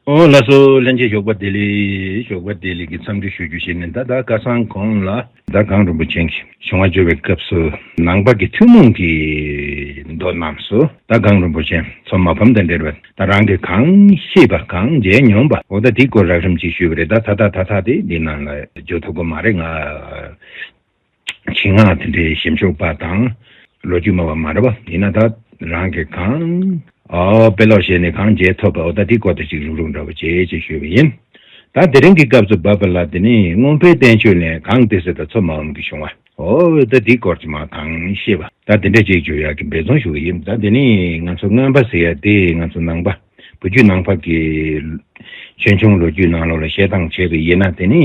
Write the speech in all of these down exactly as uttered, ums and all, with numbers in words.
ཨོ་ལགས་སོ། ལྷན་རྒྱས་ཞོགས་པ་བདེ་ལེགས། ཞོགས་པ་བདེ་ལེགས་ཀྱི་འཚམས་འདྲི་ཞུ་རྒྱུ་ཞིག་ནི། ད་ད་ཁ་སང་གོང་ལ་ད་གངས་རིན་པོ་ཆེ་གི་བྱུང་བ་བརྗོད་པའི་སྐབས་སུ་ནང་པ་གི་ཐུན་མོང་གི་མདོ་རྣམས་སུ་ད་གངས་རིན་པོ་ཆེ་མཚོ་མ་ཕམ་དང་འབྲེལ་བའི་ད་རང་གིས་གང་ཤེས་པ་གང་མཇལ་མྱོང་པ་འོ་ད་དེའི་སྐོར་རགས་རིམ་ཅིག་ཞུས་པ་རེད། ད་ད་ད་ད་ད་དེ་འདི་ནང་ལ་འཇུག་ཐུབ་ཀྱི་མ་རེད། ང་ཆེད་མངགས་དེ་འདྲའི་ཞིབ་འཇུག་པ་དང་ལོ་རྒྱུས་སྨྲ་བ་མ་རེད་པ། ཡིན་ན་ད་རང་གིས་གང་ཨོ་དཔེ་ཀློག་བྱས་ནས་གང་མཇལ་ཐུབ་པ་འོ་ད་དེ་སྐོར་དེ་ཅིག་རུག་རུག་འདྲ་པོ་བྱེད་ཅེས་ཞུས་པ་ཡིན། ད་དེ་རིང་གི་སྐབས་སུ་བབ་པ་ལ་དེ་ནི་མངོན་པའི་བསྟན་བཅོས་ནས་གང་སྟེ་ཟེར་ད་མཚོ་མ་ཕམ་གྱི་བྱུང་བ་འོ་ད་དེ་སྐོར་གྱི་མ་གང་ཤེས་པ་ད་དེ་འདྲ་ཅིག་བརྗོད་ཡག་གི་འབད་བརྩོན་ཞུ་གི་ཡིན། ད་དེ་ནི་ང་ཚོ་མངོན་པ་ཟེར་ཡ་དེ་ང་ཚོ་ནང་པ། བོད་བརྒྱུད་ནང་པ་གི་ཆོས་འབྱུང་ལོ་རྒྱུས་ནང་ལོགས་ལ་བཤད་སྟངས་བྱས་པ་ཡིན་ན་དེ་ནི་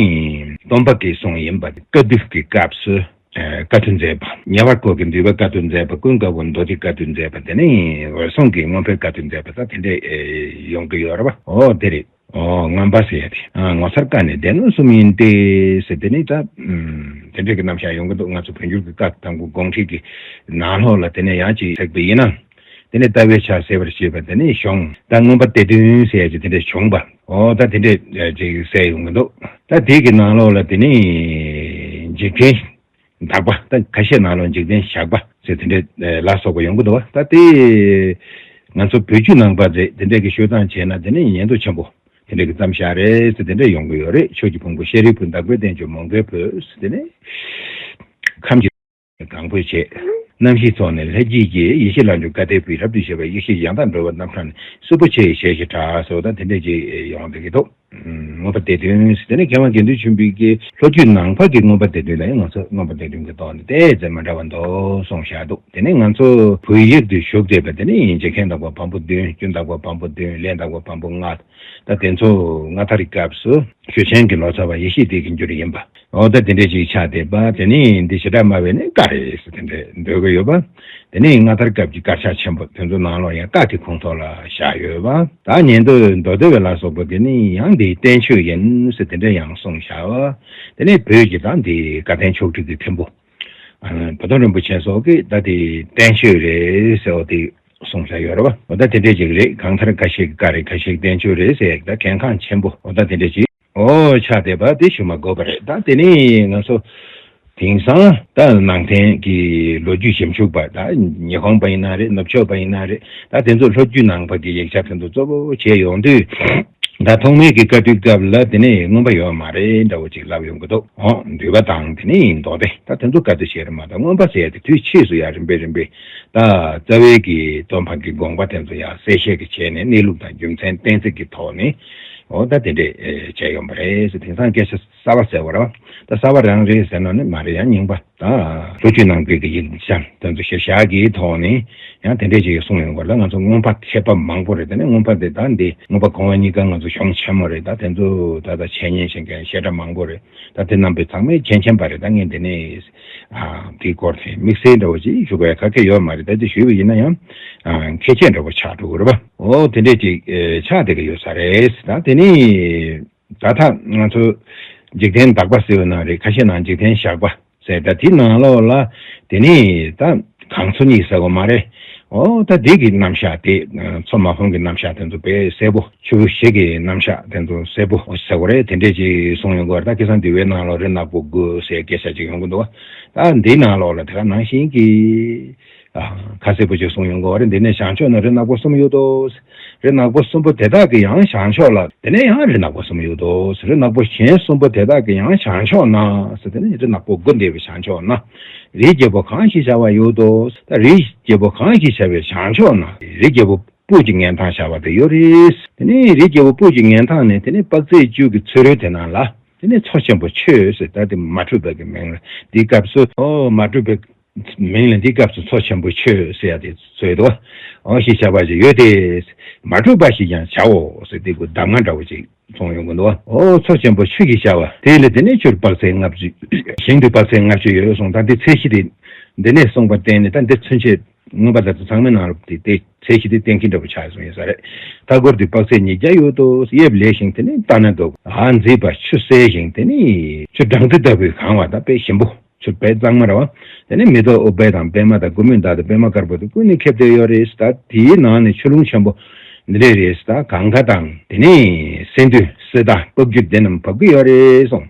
སྟོན་པ་གིས་གསུངས་ཡིན་པ་བཀའ་བསྡུ་གི་སྐབས་སུ་བཀའ་བསྡུ་མཛད་པ་ཉེ་བར་འཁོར་གྱི་འདུས་པའི་བཀའ་བསྡུ་མཛད་པ་ཀུན་དགའ་བོ་མདོ་སྡེའི་བཀའ་བསྡུ་མཛད་པ་དེ་ནི་འོད་སྲུང་གི་མངོན་པའི་བཀའ་བསྡུ་མཛད་པ་ད་དེ་འདྲས་ཡོང་གི་ཡོད་རེད་པ། འོ་དེ་རེད། ཨོ་མངོན་པ་ཟེར་ཡ་དེ་ཨ་ངོ་མཚར་བཀའ་ནི་སྡེ་སྣོད་གསུམ་ཡིན་ཏེ་ཟེར་དེ་ནི་ད་ཨམ་དེ་འདྲས་ཀྱི་རྣམ་གཞག་ཡོང་གི་འདུག་ང་ཚོ་བོད་འགྱུར་གྱི་བཀའ་དང་པོ་དགོངས་ཁྲིད་ཀྱི་ནང་ལོགས་ལ་དེ་ནས་ཡང་ཅིག་བསྲེགས་པ་ཡིན་ན། དེ་ནས་ལྟ་བའི་ཆ་གསལ་བར་བྱེད་པ་དེ་ནས་གཞུང་ད་མངོན་པ་སྡེ་བདུན་ཟེར་ཡ་ཅིག་དེ་འདྲས་བྱུང་བ་ཨོ་ད་དེ་འདྲས་ཅིག་གསལ་ཡོང་གི་འདུག་ད་དེ་གི་ནང་ལོགས་ལ་དེ་ནས་འཇིག་རྟེན་དག་པ་ད་ཁ་ཤས་ནང་ལོགས་འཇིག་རྟེན་ཞག་པ་ཟེར་དེ་འདྲས་ལ་སོགས་པ་ཡོང་གི་འདུག་ད་དེ་ང་ཚོ་བོད་བརྒྱུད་ནང་པ་རེད་དེ་འདྲས་ཀྱི་ཤོད་སྟངས་བྱས་ན་དེ་ནས་ཉན་དུ་ཆེན་པོ། དེ་འདྲ་གི་རྩོམ་ཞིག་རེད་ཟེར་དེ་འདྲ་ཡོང་གི་ཡོད་རེད། ཆོས་ཀྱི་ཕུང་པོ་ཤཱ་རིའི་བུ་བདག་པོའི་བསྟན་བཅོས་མོའུ་འགལ་བུ་ཟེར་དེ་ནས་ཁམས་ཀྱི་གང་པོའི་བྱེད། རྣམ་ཤེས་ཚོགས་ནི་ལྷ་བརྒྱའི་རྒྱལ། ཡེ་ཤེས་ལྷ་འབྱུང་བཀའ་བསྟན་པའི། རབ་ཏུ་བཞད་པ་ཡེ་ཤེས་ཡང་དག་འགྲོ་བའི་རྣམ་གྲངས་ནི། སྲིན་པོ་ཆེ་ཡི་ཞལ་བཞི་བྲག་ཟེར་བ་དང་དེ་འདྲ་ཅིག་ཡོང་བསྡད་ཀྱི་འདུག་མངོན་པ་སྡེ་བདུན་ཟེར་དེ་ནས་མཁས་དབང་དགེ་འདུན་ཆོས་འཕེལ་གྱིས་ལྷོ་བརྒྱུད་ནང་པ་གི་མངོན་པ་སྡེ་བདུན་ལ་ཡང་ང་ཚོ་མངོན་པ་སྡེ་བདུན་གྱི་ཐོག་ནས་ཏོག་ཙམ་མ་འདྲ་བ་འདུག་གསུངས་བཞག་འདུག་དེ་ནས་ང་ཚོ་བོད་ཡིག་ཏུ་བཞུགས་བསྡད་པ་དེ་ནི་རྗེ་མཁན་དག་པ་བམ་པོ་བདུན། ཀུན་བརྟགས་པ་བམ་པོ་བདུན། ལས་དག་པ་བམ་པོ་ལྔ། ད་དེ་ཚོ་སྔ་དར་སྐབས་སུ་ཞུ་ཆེན་གྱི་ལོ་ཙཱ་བ་ཡེ་ཤེས་སྡེ་གི་འགྱུར་ཡིན་པ། འོ་ད་དེ་འདྲས་ཅིག་ཆགས་བསྡད་པ་དེ་ནི་འདི་བྱེ་བྲག་སྨྲ་བས་ནི་བཀའ་རེད་ཟེར་དེ་འདྲས་འདོད་ཀྱི་ཡོད་པ། དེ་ནི་སྔ་དར་སྐབས་ཀྱི་དཀར་ཆག་ཆེན་པོ་དེ་ཚོ་ནང་ལོགས་ཡང་བཀའ་གི་ཁུངས་ཐོག་ལ་བཞག་ཡོད་པ། ད་ཉན་ཐོས་མདོ་སྡེ་པ་ལ་སོགས་པ་དེ་ནི་ཡང་འདི་བསྟན་བཅོས་ཡིན་ཟེར་དེ་འདྲས་ཡང་གསུངས་བཞག་པ། དེ་ནི་བོད་ཀྱི་ད་འདི་བཀའ་བསྟན་ཆོག་ཁྲིགས་ཀྱི་ཐིམ་པོ། ཨ་ནི་བོ་དོན་རིན་པོ་ཆེ་སོགས་ཀྱིས་ད་དེ་བསྟན་བཅོས་རེད་ཟེར་བ་དེ་གསུངས་བཞག་ཡོད་རེད་བ། འོ་ད་དེ་འདྲས་ཅིག་རེད། གང་ལྟར་ཁ་ཤས་ཀྱིས་བཀའ་རེད། ཁ་ཤས་ཀྱིས་བསྟན་བཅོས་རེད་ཟེར་ཡག་ད་གལ་འགངས་ཆེན་པོ་འོ་ད་དེ་འདྲས་ཅིག་འོ་ཆགས་བསྡད་པ་དེ་ཞུ་མ་དགོས་པ་རེད། ད་དེ་ནས་ང་ཚོ་དེང་སང་ད་ནང་བསྟན་གྱི་ལོ་རྒྱུས་ཞིབ་འཇུག་པ་ད་ཉི་ཧོང་པ་ཡིན་ན་རེད། ནུབ་ཕྱོགས་པ་ཡིན་ན་རེད། ད་དེ་ཚོ་ལྷོ་བརྒྱུད་ནང་པ་གི་ཡིག་ཆ་དེ་ཚོ་གཙོ་བོ་བྱས་ཡོང་དུས། ད་ཐོག་མའི་གི་བཀའ་བསྡུའི་སྐབས་ལ་དེ་ནས་མངོན་པ་ཡོད་མ་རེད་འདྲ་བོ་ཅིག་ལབ་ཡོང་གི་འདུག་འོ་འདུས་པ་དང་དེ་ནས་མདོ་སྡེ་ད་དེ་ཚོ་བཀའ་བསྡུ་བྱས་རེད་མ་གཏོགས་མངོན་པ་ཟེར་ཡ་དེ་དུས་ཕྱིས་སུ་ཡ་རིམ་པས་རིམ་པས་ད་རྩ་བའི་གི་སྟོན་པ་གི་དགོངས་པ་དེ་ཚོ་ཡ་གསལ་བཤད་ཀྱི་བྱས་ནས་གནས་ལུགས་དང་རྒྱུ་མཚན་གཏན་ཚིགས་ཀྱི་ཐོག་ནས་འོ་ད་དེ་འདྲས་བྱས་ཡོང་པ་རེད་ཟེར། དེང་སང་སྐད་ཆ་གསར་པ་ཟེར་བ་རེད་བ། ད་གསར་པ་རང་རེད་ཟེར་ན་ནི་མ་རེད། ཡང་རྙིང་པ། ད་ལོ་རྒྱུས་ནང་བོད་ཀྱི་ཡིག་ཆ་དེ་ཚོ་ཞིབ་བཤེར་གྱི་ཐོག་ནས་ཡང་དེ་འདྲས་ཅིག་གསུངས་ཡོང་བར་ལ་ང་ཚོ་མངོན་པ་མཁས་པ་མང་པོ་རེད། དེ་ནས་མངོན་པ་དེ་ད་འདི་མངོན་པ་གོང་འོག་གཉིས་ཀ་ང་ཚོ་གཞུང་ཆེན་མོ་རེད། ད་དེ་ཚོ་ད་ལྟ་འཆད་ཉན་བྱེད་མཁན་བཤད་གྲྭ་མང་པོ་རེད། ད་དེ་རྣམ་པས་ཚང་མས་མཁྱེན་མཁྱེན་པ་རེད། ད་ངས་འདི་ནས་ཨ་དེའི་སྐོར་དེ་དམིགས་བསལ་འདྲ་བོ་ཅིག་ཞུ་དགོས་ཡ་ག་གེ་ཡོད་མ་རེད། ད་དེ་ཞུས་པ་ཡིན་ན་ཡང་ཨ་ཁེ་ཆད་འདྲ་བོ་ཆགས་འགྲོ་གི་རེད་པ། འོ་དེ་འདྲས་ཅིག་ཨེ་ཆགས་བསྡད་ཀྱི་ཡོད་ས་རེད། ད་དེ་ནས་ད་ལྟ་ང་ཚོ་འཇིག་རྟེན་དག་པ་ཟེར་བ་ན་རེད། ཁ་ཤས་ནང་འཇིག་རྟེན་ཞག་པ་ཟེར། ད་དེ་ནང་ལོགས་ལ་དེ་ནས་ད་གངས་མཚོ་གཉིས་ཟེར་བ་མ་རེད། འོ་ད་དེ་གི་རྣམ་གཞག་དེ་མཚོ་མ་ཕམ་གྱི་རྣམ་གཞག་དེ་ཚོ་དཔེ་གསལ་པོ། ཆུ་བོ་བཞི་གི་རྣམ་གཞག་དེ་ཚོ་གསལ་པོ་ཟེར་བ་རེད། དེ་འདྲས་ཅིག་གསུངས་ཡོང་གི་ཡོད་རེད། ད་ཁ་སང་འདུལ་བའི་ནང་ལོགས་རི་ནག་པོ་དགུ་ཟེར་སྐད་ཆ་ཅིག་ཡོང་གི་འདུག་ད་འདི་ནང་ལོགས་ལ་དེ་ག་ནང་བཞིན་གྱི་ཨ་ཁ་གསལ་པོ་ཅིག་གསུངས་ཡོང་གི་ཡོད་རེད། འདི་ནས་བྱང་ཕྱོགས་ན་རི་ནག་པོ་གསུམ་ཡོད་དོ། རི་ནག་པོ་གསུམ་པོ་དེ་དག་གི་ཡང་བྱང་ཕྱོགས་ལ་དེ་ནས་ཡང་རི་ནག་པོ་གསུམ་ཡོད་དོ། རི་ནག་པོ་གཞན་གསུམ་པོ་དེ་དག་གི་ཡང་བྱང་ཕྱོགས་ན་ཟེར། དེ་ནས་རི་ནག་པོ་དགུ་འདས་པའི་བྱང་ཕྱོགས་ན་རིའི་རྒྱལ་པོ་གང་ཞེས་བྱ་བ་ཡོད་དོ། ད་རིའི་རྒྱལ་པོ་གང་ཞེས་བྱ་བའི་བྱང་ཕྱོགས་ན་རིའི་རྒྱལ་པོ་སྤོས་ཀྱི་ངན་ཐང་བྱ་བ་དེ་ཡོད་རེད། དེ་ནས་རིའི་རྒྱལ་པོ་སྤོས་ཀྱི་ངན་ཐང་ནས་དེ་ནས་དཔག་ཚད་བཅུ་གི་ཚུ་རོལ་དེ་ནང་ལ་དེ་ནས་མཚོ་ཆེན་པོ་ཆོས་ཟེར། ད་དེ་མ་གྲུབ་པའི་གི་མིང་ལ་འདིའི་སྐབས་སུ་ཨོ་མ་གྲུབ་པའི་མིང་ལ་འདིའི་སྐབས་སུ་མཚོ་ཆེན་པོ་ཆོས་ཟེར་ཡ་དེ་ཚོད་དོ། འོ་ཞེས་བྱ་བ་ཞིག་ཡོད་དེ། མ་གྲུབ་པ་ཞེས་ཀྱང་བྱའོ་ཟེར། དེ་གུ་གདམས་ངག་འདྲ་བོ་ཅིག་གསུངས་ཡོང་གི་འདུག་འོ་མཚོ་ཆེན་པོ་ཆོས་ཀྱི་བྱ་བ་དེ་ལས་དེ་ནས་ཆུར་དཔག་ཚད་ལྔ་བཅུ། ཞིང་དུ་དཔག་ཚད་ལྔ་བཅུ་ཡོད་གསུངས། ད་འདི་ཚད་གཞི་དེ་འདི་ནས་གསུངས་པ་བརྟེན་ནས་ད་འདི་ཚུན་ཆད་མངོན་པ་དེ་ཚོ་ཚང་མའི་ནང་ལ་དེ་དེ་ཚད་གཞི་དེ་གཏན་འཁེལ་འདྲ་པོ་ཆགས་སོང་ཡོད་ས་རེད། མཐའ་སྐོར་དུ་དཔག་ཚད་ཉིས་བརྒྱ་ཡོད་དོ། གཡས་ལེགས་ཤིང་དེ་ནི་ལྟ་ན་སྡུག་ཨ་མཛེས་པ་ཆུ་གསལ་ཞིང་དེ་ནི་ཆུ་སྦྲང་རྩི་ལྟ་བུའི་གང་བ་དང་དཔེ་ཞིམ་པོ། ཆུ་དཔེ་གཙང་མ་རེད་བ། དེ་ནས་མེ་ཏོག་ཨུཏྤལ་དང་པདྨ་དང་ཀུ་མུད་དག་དང་པདྨ་དཀར་པོ་དེ་ཀུན་ནས་ཁེབས་ཏེ་ཡོད་རེད། ད་དེའི་ནང་ནས་ཆུ་ཀླུང་ཆེན་པོ་ འདི་འདྲས་རེད་ཟེར། ད་གངས་ཁ་དང་དེ་ནས་སེ་འདུས་སེ་ད་སྤག་རྒྱུད་འདི་རྣམས་བབས་ཀྱི་ཡོད་རེད་གསུངས།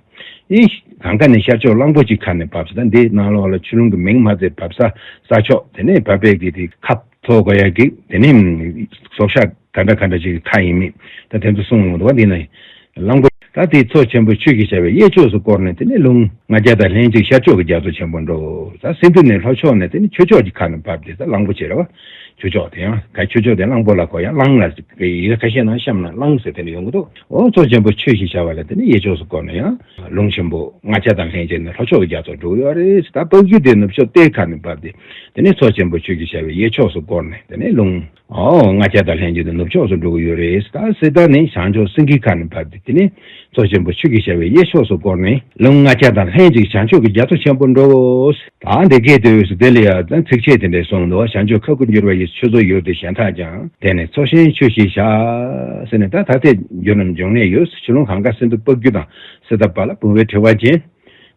ཨེ། གངས་ཁ་ནས་ཤར་ཕྱོགས་གླང་པོ་ཆེ་ཁ་ནས་བབས་ཟེར། ད་འདི་ནང་ལོགས་ལ་ཆུ་ཀླུང་གི་མིང་མ་བརྩིས་བབས་ས་ས་ཕྱོགས། དེ་ནས་བབས་པའི་གི་དེ་ཁ་ཐོག་ག་ཡ་གི་དེ་ནས་ཟོག་ཤ་ག་འདྲ་ག་འདྲ་ཅིག་ཁ་ཡིན་མིན་ད་དེ་ཚོ་གསུངས་འདུག་བ། འདི་ན་གླང་པོ། ད་དེ་མཚོ་ཆེན་པོ་ཆུ་ཞེས་བྱ་བའི་གཡས་ཕྱོགས་སུ་བསྐོར་ནས། དེ་ནས་ལུང་ལྔ་བརྒྱ་དང་ལྷན་ཅིག་ཤར་ཕྱོགས་ཀྱི་རྒྱ་མཚོ་ཆེན་པོར་འགྲོ། ད་སེ་འདུ་ནས་ལྷོ་ཕྱོགས་ནས་དེ་ནས་ཆུ་ཕྱོགས་ཀྱི་ཁ་ནས་བབས་ཏེ། ད་གླང་པོ་ཆེ་རེད་བ། ཆུ་ཕྱོགས་དེ་ཡང་ག་ཆུ་ཕྱོགས་དེ་གླང་པོ་ལ་གོ་ཡ། གླང་ལ་ཡི་གེ་ཁ་ཤས་ནང་གཤམ་ན་གླང་ཟེར་དེ་ནས་ཡོང་གི་འདུག་འོ་མཚོ་ཆེན་པོ་ཆུ་ཞེས་བྱ་བ་ལ་དེ་ནས་གཡས་ཕྱོགས་སུ་བསྐོར་ནས་ཡང་ལུང་ཆེན་པོ་ལྔ་བརྒྱ་དང་ལྷན་ཅིག་ནས་ལྷོ་ཕྱོགས་ཀྱི་རྒྱ་མཚོར་འགྲོ་གི་ཡོད་རེད། ད་སྤག་རྒྱུད་དེ་ནུབ་ཕྱོགས་གཏེར་ཁ་ནས་བབས་ཏེ། དེ་ནས་མཚོ་ཆེན་པོ་ཆུ་ཞེས་བྱ་བའི་གཡས་ཕྱོགས་སུ་བསྐོར་ནས། དེ་ནས་ལུང་། ཨོ། ལྔ་བརྒྱ་དང་ལྷན་ཅིག་ཏུ་ནུབ་ཕྱོགས་སུ་འགྲོ་གི་ཡོད་རེད། ད་སེ་ད་ནི་བྱང་ཕྱོགས་སེང་གེ་ཁ་ནས་བབས་ཏེ། དེ་ནས་མཚོ་ཆེན་པོ་ཆུ་ཞེས་བྱ་བའི་གཡས་ཕྱོགས་སུ་བསྐོར་ནས། ལུང་ལྔ་བརྒྱ་དང་ལྷན་ཅིག་བྱང་ཕྱོགས་ཀྱི་རྒྱ་མཚོ་ཆེན་པོར་འགྲོ། ད་འདི་སྐད་དུ་ཟེར། དེ་ལ་ཡང་ཚིགས་བཅད་དེ་འདྲས་གསུངས་འདུག་བྱང་ཆུབ་ཁ་ཁུ་འགྱུར་བ་ཡི། ཆུ་མཚོ་ཡུལ་དུ་གཞན་དག་ཀྱང་། དེ་ནི་མཚོ་ཆེན་ཆུ་ཞེས་བྱ། ཟེར་ནས། ད་ད་ལྟའི་རྒྱུ་རྣམས་འབྱུང་གནས་ཡུལ་ཆུ་ཀླུང་གངས་དཀར་སེ་འདུ་སྤག་རྒྱུད་དང་སེ་ད་པ་ལ་བུང་བའི་བྲེ་བ་ཅན།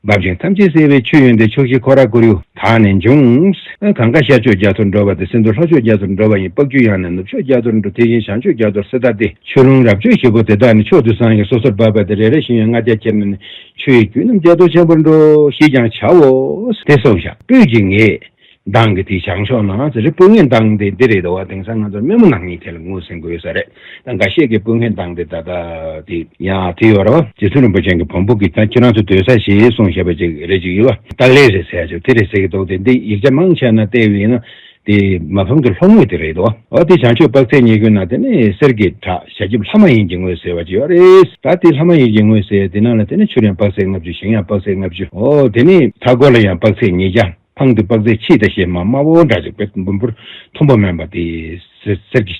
འབབ་ཅིང་ཐམས་ཅད་སེལ་བའི་ཆུ་ཡོན་ཏན་ཕྱོགས་བཞི་ཁོ་ར་ཀུ་རུ་དག་ནི་འབྱུང་། གངས་ཀ་ཤར་ཕྱོགས་རྒྱ་མཚོར་འགྲོ་བ་སྟེ། སེ་འདུ་ལྷོ་ཕྱོགས་རྒྱ་མཚོར་འགྲོ་བ་ཡིན། སྤག་རྒྱུད་ཡང་ནི་ནུབ་ཕྱོགས་རྒྱ་མཚོར་འགྲོ། དེ་བཞིན་བྱང་ཕྱོགས་རྒྱ་མཚོར་སེ་ད་སྟེ། ཆུ་ཀླུང་རབ་ཆོས་བཞི་པོ་དེ་དག་ནི་མཆོག་ཏུ་བཟང་ཞིང་སོ་སོར་བབས་པ་སྟེ། རེ་རེ་བཞིན་ཡང་ལྔ་བརྒྱ་ཁྱེར་ནས་ནི། ཆུ་ཡི་རྒྱུན་རྣམས་རྒྱ་མཚོ་ཆེན་པོར་འགྲོ་ཞེས་ཀྱང་བྱའོ། དེ་སོགས་བྱ། སྤོས་ཀྱི་ངད་མདངས་ཀྱི་དེ་བྱང་ཕྱོགས་ན་ཟེར་རེད། སྤོས་ངད་མདངས་དེ་འདི་རེད་དོ། དེང་སང་ང་ཚོ་སྨན་མོ་ནག་ཉེས་དེ་ལ་ངོས་ཟིན་དགོས་ས་རེད། ད་འགའ་ཤས་ཀྱིས་སྤོས་ངད་མདངས་དེ་ད་ལྟ་དེ་ཡང་དེ་ཡོད་རེད་བ། རྗེ་བཙུན་རིན་པོ་ཆེ་གི་བོན་པོ་གི་ད་ཁྱེད་རང་ཚོ་སྡོད་ས་ཞེས་གསུངས་བཞག་པ་ཅིག་རེད་ཅིག་ཡོད་བ། ད་ལེ་རེད་ཟེར་ཡ་ཅིག་དེ་རེད་ཟེར་གི་འདུག་དེ་འདི་ཡིག་ཆ་མང་ཆེ་ན་བལྟས་པ་ཡིན་ན་དེ་མ་ཕམ་གྱི་ལྷོ་ངོས་དེ་རེད་དོ། འོ་དེ་བྱང་ཆུབ་དཔག་ཚད་ཉེར་དགུའི་ནང་དེ་ནི་གསེར་གྱི་བྲག་ཞལ་འཇིབ་ལྷ་མ་ཡིན་གྱི་ངོས་ཟེར་བ་ཅིག་ཡོད་རེད། ད་དེ་ལྷ་མ་ཡིན་གྱི་ངོས་ཟེར་དེ་ནང་ལ་དེ་ནི་ཆུར་ཡང་དཔག་ཚད་ལྔ་བཅུ། ཞིང་ཡང་དཔག་ཚད་ལྔ་བཅུ། འོ་དེ་ནི་མཐའ་སྐོར་ལ་ཡང་དཔག་ཚད་ཉིས་བརྒྱ། འཕང་དུ་དཔག་ཚད་ཕྱེད་དང་ཞལ་མ་དམར་པོ་འདྲ་ཅིག་དཔེ་འབུམ་པོར་མཐོན་པོ་དམན་པ་དེ་གསེར་གྱི་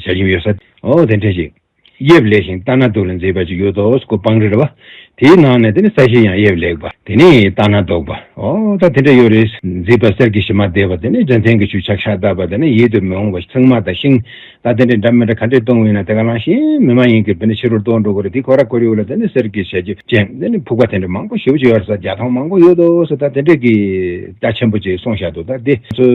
ཞལ་ཞིམ་ཡོད་ས། འོ་དེ་འདྲ་ཞིག་དབྱིབས་ལེགས་ཤིང་ལྟ་ན་སྡུག་ལ་མཛེས་པ་ཅིག་ཡོད་དོ། སྐུ་སྤང་རི་རེད་བ། དེའི་ནང་ནས་དེ་ནི་ས་གཞི་ཡང་དབྱིབས་ལེགས་པ། དེ་ནི་ལྟ་ན་སྡུག་པ། འོ་ད་དེ་འདྲ་ཡོད་རེད། མཛེས་པ་གསེར་གྱི་ཞི་མ་བདེ་བ། དེ་ནི་ལྗོན་ཚལ་གྱི་ཆུ་ཆག་ཤ་སྟག་པ། དེ་ནི་ཡིད་དུ་མི་འོང་བ་ཚང་མ་དང་ཤིང་། ད་དེ་འདྲའི་འདྲ་མི་འདྲ་ག་འདྲས་གཏོང་བ་ཡིན་ན་དེ་ག་ནང་བཞིན་མི་མ་ཡིན་གྱི་དཔེ་ནི་ཕྱི་རུ་གཏོང་འགྲོ་གི་རེད། དེ་ཁོ་ར་ཁོར་ཡུག་ལ་དེ་ནི་གསེར་གྱི་ཞལ་གྱི་ཅན་དེ་ནི་ཕུག་པ་དེ་འདྲ་མང་པོ་ཞེ་པོ་ཅིག་ཡོད་རེད་ས། བརྒྱ་ཐམ་མང་པོ་ཡོད་དོ་ས། ད་དེ་འདྲས་ཀྱི་རྒྱ་ཆེན་པོ་ཅིག་གསུངས་བཞག་འདུག་ད་དེ་ཚོ་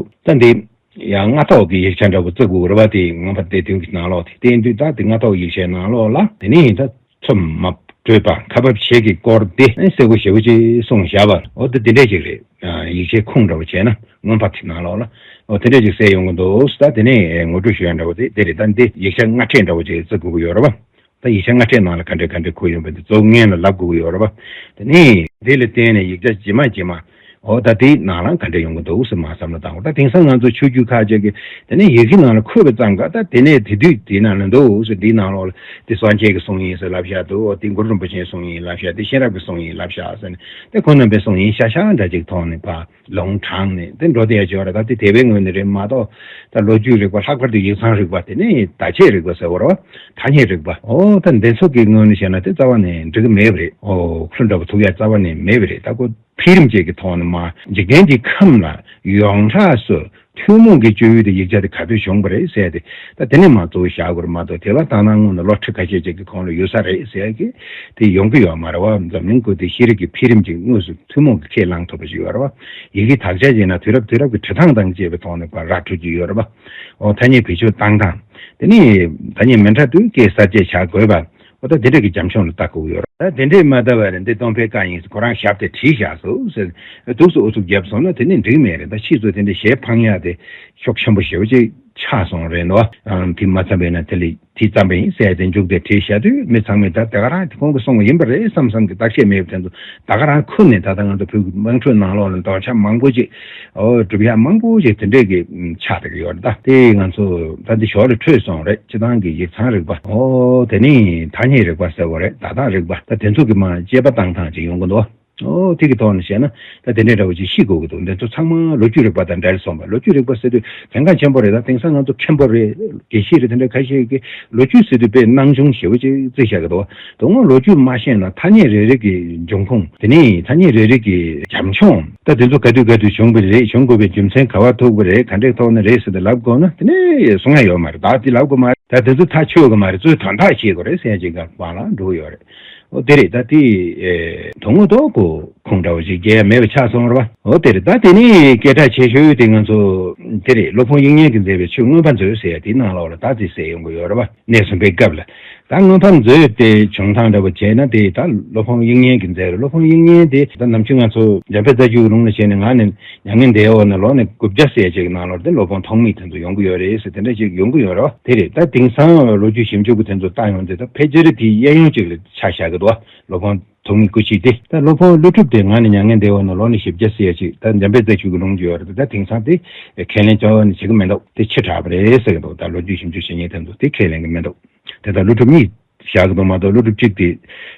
ད་འདི་ཡང་སྔ་ཐོག་གི་ཡིག་ཆ་འདྲ་པོ་བརྩི་དགོས་རེད་བ། དེ་ངོ་མ་བལྟས་དུས་ཀྱི་ནང་ལོགས་དེ་བལྟས་དུས་ད་དེ་སྔ་ཐོག་ཡིག་ཆའི་ནང་ལོགས་ལ་དེ་ནི་ད་མཚོ་མ་དྲོས་པ་ཁ་འབབ་བྱེད་ཀྱི་སྐོར་དེ་གསལ་པོ་ཞེ་པོ་ཅིག་གསུངས་བཞག་པ། འོ་དེ་དེ་འདྲས་ཅིག་རེད། ཡིག་ཆའི་ཁུངས་འདྲ་པོ་བྱས་ན་མངོན་པ་དེ་ནང་ལོགས་ལ་འོ་དེ་འདྲས་ཅིག་གསལ་ཡོང་གི་འདུག་ད་དེ་ནས་ངོ་སྤྲོད་ཞུ་ཡ་འདྲ་པོ་དེ་དེ་རེད། ད་འདི་ཡིག་ཆ་སྔ་ཕྲད་འདྲ་པོ་ཅིག་བརྩི་དགོས་ཀྱི་ཡོད་རེད་བ། ད་ཡིག་ཆ་སྔ་ཕྲད་ནང་ལ་ག་འདྲས་ག་འདྲས་འཁོད་ཡོད་པ་འདི་གཙོ་བོ་སྔོན་ལ་ལབ་དགོས་ཀྱི་ཡོད་རེད་པ། དེ་ནས་དེ་ལ་བརྟེན་ནས་ཡིག་ཆ་ཇི་མ་ཇི་མ། འོ་ད་དེའི་ནང་ལ་ག་འདྲས་ཡོང་གི་འདུག་ཟེར་མར་བསམ་བློ་བཏང་དགོས། ད་དེང་སང་ང་ཚོ་ཆོས་བརྒྱུད་ཁག་ཅིག་གིས་དེ་ནས་ཡི་གེ་ནང་ལ་འཁོད་པ་ཙམ་ག་ད་དེ་ནས་དེ་དུས་དེའི་ནང་ལ་འདུག་ཟེར། དེའི་ནང་ལོགས་ལ་དེ་སངས་རྒྱས་ཀྱི་གསུང་ཡིན་ཟེར་ལབ་བཞག་འདུག་དེ་གུ་རུ་རིན་པོ་ཆེའི་གསུང་ཡིན་ལབ་བཞག་དེ་གཤེན་རབ་ཀྱི་གསུང་ཡིན་ལབ་བཞག་ཟེར་ནས་དེ་ཁོང་རྣམ་པའི་གསུང་ཡིན་ཤག་ཤག་འདྲ་ཅིག་མཐོང་ནས་ཕར། ལུང་དྲངས་ནས་དེ་འགྲོ་བསྡད་ཡ་ཅིག་ཡོད་རེད། ད་དེ་དེ་བའི་ངོས་ནས་རེད་མ་གཏོགས་ད་ལོ་རྒྱུས་རིག་པ། ལྷག་པར་དུ་ཡིག་ཚང་རིག་པ། དེ་ནས་བརྡ་ཆད་རིག་པ་ཟེར་བ་རེད་བ། ཐ་སྙད་རིག་པ། འོ་ད་འདི་ཚོ་གི་ངོས་ནས་བཤད་ན་དེ་རྩ་བ་ནས་འགྲིག་གི་མེད་པ་རེད། འོ་ཁུ་འདྲ་པོ་ཐུག་ཡ་རྩ་བ་ནས་མེད་པ་རེད། ད་ཁོ་འཕེལ་རིམ་ཅིག་གི་ཐོག་ནས་མར་འཇིག་རྟེན་གྱི་ཁམས་ལ་ཡོངས་གྲགས་སུ་ཐུན་མོང་གི་སྤྱོད་ཡུལ་དེ་ཡིག་ཆ་དེ་ག་དུས་བྱུང་བ་རེད་ཟེར་ཏེ། ད་དེ་ནས་མར་གཙོ་བོ་བཞག་དགོས་རེད་མ་གཏོགས་དེ་ལ་ད་ནང་སྔོན་ལ་ལོ་ཁྲི་ཁ་ཤས་ཅིག་གི་གོང་ལ་ཡོད་ས་རེད་ཟེར་གི་དེ་ཡོང་གི་ཡོད་མ་རེད་བ། འཛམ་གླིང་ཁུལ་དེ་ཤེས་རིག་གི་འཕེལ་རིམ་གྱི་དངོས་སུ་ཐུན་མོང་གི་ཁས་བླངས་ཐུབ་པ་ཞིག་ཡོད་རེད་བ། ཡི་གེ་དག་ཆ་ཡིན་ན་དུས་རབས་དུས་རབས་ཀྱི་འབྲི་སྟངས་དང་བཅས་པའི་ཐོག་ནས་ཕར་ར་འཕྲོད་ཀྱི་ཡོད་རེད་བ། འོ་ཐ་སྙད་བེད་སྤྱོད་བཏང་སྟངས། དེ་ནས་ཐ་སྙད་མི་འདྲ་དུས་སྐད་གསར་བཅད་བྱ་དགོས་པ། འོ་ད་དེ་འདྲ་གི་རྒྱབ་ལྗོངས་ལ་ལྟ་དགོས་ཡོད་རེད། ད་དེ་འདྲས་མ་ལྟ་བ་རེད། འདི་སྟོང་པའི་བཀའ་ཡིན་ཟེར་ཁོ་རང་ཞབས་དེ་བྲིས་བཞག་སོང་ཟེར། འདུག་སེ་ཨུ་ཚུགས་བརྒྱབ་སོང་ན་དེ་ནས་འགྲིག་མེད་རེད། ད་ཕྱིས་སུ་དེ་འདྲས་ཞལ་འཕངས་ཡག་དེ་ཤུགས་ཆེན་པོ་ཞེ་པོ་ཅིག་ཆགས་སོང་རེད་འདུག་ཨང་དེ་མ་ཚང་བས་ན་དེ་ལས་དེ་ཙམ་པ་ཡིན་ཟེར་ཏེ་མཇུག་དེ་བྲིས་བཞག་དུས་མི་ཚང་མས་ད་དེ་ག་རང་དེ་ཁོང་གིས་གསུངས་པ་ཡིན་པ་རེད་བསམ་བསམ་གྱི་བརྟག་དཔྱད་མེད་པ་དེ་ཚོ་ད་ག་རང་ཁུར་ནས་ད་ལྟ་ང་ཚོ་བོད་ཀྱི་དམངས་ཁྲོད་ནང་ལོགས་ལ་འདོད་ཆགས་མང་པོ་ཅིག་འོ་སྒྲུབ་ཡག་མང་པོ་ཞིག་དེ་འདྲས་ཀྱི་ཆགས་བསྡད་ཀྱི་ཡོད་རེད། ད་དེ་ང་ཚོ་ད་འདི་ཞོར་ལ་འཕྲོས་སོང་རེད། སྤྱི་བཏང་གི་ཡིག་ཚང་རིག་པ། འོ་དེ་ནས་ཐ་སྙད་རིག་པ་ཟེར་བ་རེད། བརྡ་དག་རིག་པ། ད་དེ་ཚོ་གི་མར་དཔྱད་པ་བཏང་སྟངས་ཅིག་ཡོང་གི་འདུག་འོ་དེ་གི་ཐོག་ནས་བཤད་ན་ད་དེ་འདྲས་འདྲ་བོ་ཅིག་ཤེས་དགོས་ཀྱི་འདུག་འདི་ཚོ་ཚང་མ་ལོ་རྒྱུས་རིག་པ་དང་འབྲེལ་སོང་བ། ལོ་རྒྱུས་རིག་པ་ཟེར་དུས་གལ་འགངས་ཆེན་པོ་རེད། ད་དེང་སང་ང་ཚོ་མཁན་པོ་རེད། དགེ་བཤེས་རེད། དེ་འདྲ་ཁ་ཤས་ཀྱིས་ལོ་རྒྱུས་ཟེར་དུས་དཔེ་སྣང་ཆུང་ཞེ་པོ་ཅིག་བརྩི་བཞག་གི་འདུག་དོན་དངོས་ལོ་རྒྱུས་མ་ཤེས་ན་ཐ་སྙད་རེ་རེ་གི་འབྱུང་ཁུངས། དེ་ནས་ཐ་སྙད་རེ་རེ་གི་རྒྱབ་ལྗོངས། ད་དེ་ཚོ་ག་དུས་ག་དུས་བྱུང་བ་རེད། བྱུང་དགོས་པའི་རྒྱུ་མཚན་ག་བ་ཐུག་པ་རེད། ག་འདྲས་ཐོག་ནས་རེད་ཟེར་ཏེ་ལབ་དགོས་ན་དེ་ནས་གསུང་ཡ་ཡོད་མ་རེད། ད་དེ་ལབ་དགོས་མ་རེད། ད་དེ་ཚོ་ཐག་ཆོད་གི་མ་རེད། གཙོས་དོན་དག་ཤེས་དགོས་རེད་ཟེར་ཡ་ཅིག་ག་བ་ལ་འགྲོ་གི་ཡོད་རེད། འོ་དེ་རེད། ད་དེ་དོན་དངོས་ཐོག་གོ་ ཁུངས་འདྲ་བོ་ཞིག་རྒྱག་ཡ་མེད་པ་ཆགས་སོང་རེད་བ། འོ་དེ་རེད། ད་དེ་ནས་སྐད་གྲགས་ཆེ་ཤོས་དེ་ང་ཚོ་དེ་རེད། སློབ་དཔོན་དབྱིག་གཉེན་གྱིས་མཛད་པའི་ཆོས་མངོན་པ་མཛོད་ཟེར་ཡ་དེའི་ནང་ལོགས་ལ་ད་དེ་གསལ་ཡོང་གི་ཡོད་རེད་བ། གནས་གསུམ་པའི་སྐབས་ལ། ད་མངོན་པ་མཛོད་དེ་བྱུང་སྟངས་འདྲ་བོ་བྱས་ན་དེ་ད་སློབ་དཔོན་དབྱིག་གཉེན་གྱིས་མཛད་རེད། སློབ་དཔོན་དབྱིག་གཉེན་དེ་ད་ནམ་རྒྱུན་ང་ཚོ་འཇམ་དཔལ་རྩ་རྒྱུད་ཀྱི་ལུང་ལ་བྱས་ནས་ང་ནི་མྱ་ངན་འདས་འོག་ན་ལོ་ནི་དགུ་བརྒྱ་ཟེར་ཅིག་ནང་ལོགས་དེ་སློབ་དཔོན་ཐོགས་མེད་དེ་ཚོ་ཡོང་གི་ཡོད་རེད་ཟེར་དེ་འདྲ་ཅིག་ཡོང་གི་ཡོད་རེད་བ། དེ་རེད། ད་དེང་སང་ལོ་རྒྱུས་ཞིབ་འཇུག་གི་དེ་ཚོ་བལྟ་ཡོང་དུས་ད་ཕལ་ཆེར་དེའི་གཡས་གཡོན་ཅིག་ལ་ཆ་བཞག་གི་འདུག་བ། སློབ་དཔོན་ཐོགས་མེད་སྐུ་མཆེད་དེ། ད་སློབ་དཔོན་ཀླུ་སྒྲུབ་དེ་ང་ནི་མྱ་ངན་འདས་འོག་ན་ལོ་ནི་བཞི་བརྒྱ་ཟེར་ཅིག་ད་འཇམ་དཔལ་རྩ་རྒྱུད་ཀྱི་ལུང་ཅིག་ཡོད་རེད། ད་དེང་སང་དེ་ཁས་ལེན་རྩ་བ་ནས་བྱེད་ཀྱི་མི་འདུག་དེ་ཕྱི་དྲགས་པ་རེད་ཟེར་གྱི་འདུག་ད་ལོ་རྒྱུས་ཞིབ་འཇུག་བྱེད་མཁན་དེ་ཚོ་དེ་ཁས་ལེན་གྱི་མི་འདུག་དེ་ད་ཀླུ་སྒྲུབ་གཉིས་བཞག་གི་འདུག་མ་གཏོགས་ཀླུ་སྒྲུབ་གཅིག་དེ་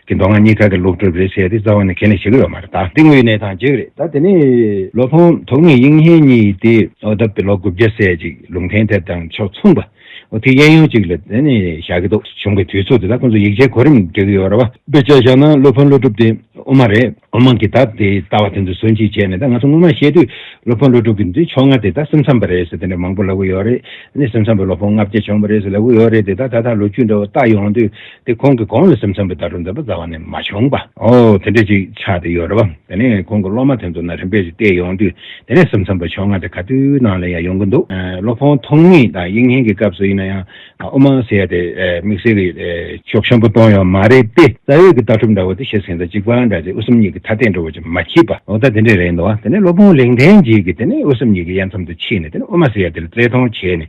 གི་མདོ་སྔགས་གཉིས་ཀ་གི་ཀླུ་སྒྲུབ་རེད་ཟེར་དེ་རྩ་བ་ནས་ཁས་ལེན་བྱེད་ཀྱི་ཡོད་མ་རེད། ད་དེ་དངོས་ཡོད་གནས་སྟངས་གཅིག་རེད། ད་དེ་ནས་སློབ་དཔོན་ཐོགས་མེད་དབྱིག་གཉེན་གཉིས་དེ་ཨོ་ད་དཔེ་ལོ་དགུ་བརྒྱ་ཟེར་ཅིག་ལུང་བསྟན་དེབ་དང་ཕྱོགས་མཚུངས་པ། འོ་དེ་གཡས་གཡོན་གཅིག་ལ་དེ་ནས་བཞག་གི་འདུག་བྱུང་བའི་དུས་ཚོད་དེ་ད་ཁོང་ཚོ་ཡིག་ཆའི་གོ་རིམ་འབྲི་གི་ཡོད་རེད་བ། དཔེ་ཆ་བཞག་ན་སློབ་དཔོན་ཀླུ་སྒྲུབ་དེ་དབུ་མ་རེད། དབུ་མ་གི་ད་དེ་ལྟ་བ་དེ་ཚོ་ཟུང་འཇུག་བྱས་ནས། ད་ང་ཚོ་སྔོན་མ་བཤད་དུས་སློབ་དཔོན་ཀླུ་སྒྲུབ་ཀྱི་འདི་ཕྱོགས་སྔ་དེ་ད་སེམས་ཙམ་པ་རེད་ཟེར་དེ་འདྲ་མང་པོ་ལབ་གི་ཡོད་རེད། ཨ་ནི་སེམས་ཙམ་པའི་སློབ་དཔོན་ལྔ་བརྒྱ་བྱུང་བ་རེད་ཟེར་ལབ་གི་ཡོད་རེད་དེ། ད་ད་ལྟ་ལོ་རྒྱུས་འདྲ་བོ་ལྟ་ཡོང་དུས་དེ་ཁོང་གི་གོང་ལ་སེམས་ཙམ་པའི་ལྟ་གྲུབ་འཛིན་པ་རྩ་བ་ནས་མ་བྱུང་བ། ཨོ་དེ་འདྲ་ཅིག་ཆགས་བསྡད་ཡོད་རེད་བ། དེ་ནས་ཁོང་གི་སློབ་མ་དེ་ཚོ་ན་རིམ་པས་ཅིག་བལྟས་ཡོང་དུས་དེ་ནས་སེམས་ཙམ་པ་ཕྱོགས་སྔ་དེ་ག་དུས་ནང་ལ་ཡང་ཡོང་གི་འདུག་ཨ་སློབ་དཔོན་ཐོགས་མེད་དང་དབྱིག་གཉེན་གྱི་སྐབས་སུ་ཡིན་ན་ཡང་། ཨ་དབུ་མ་ཟེར་ཡ་དེ་ཨ་དམིགས་བསལ་གྱི་ཨ་ཕྱོགས་ཆེན་པོ་གཏོང་ཡོད་མ་རེད་དེ། རྩ་བའི་གི་ལྟ་གྲུབ་འདྲ་བོ་དེ་བཤད་ཟིན་ད་གཅིག་པ་འདྲ་ཅིག་དབུ་གསུམ་གཉིས་ཀྱི་མཐའ་གཏད་འདྲ་བོ་ཅིག་མ་བྱེད་པ། འོ་ད་དེ་འདྲས་རེད་འདུག་ཨ་དེ་ནས་སློབ་དཔོན་ལེགས་ལྡན་འབྱེད་ཀྱིས་དེ་ནས་དབུ་གསུམ་གཉིས་ཀྱི་དབྱེ་མཚམས་དུ་ཕྱེ་ནས་དེ་ནས་དབུ་མ་ཟེར་ཡ་དེ་ལ་རྩལ་མཐོང་བྱས་ནས།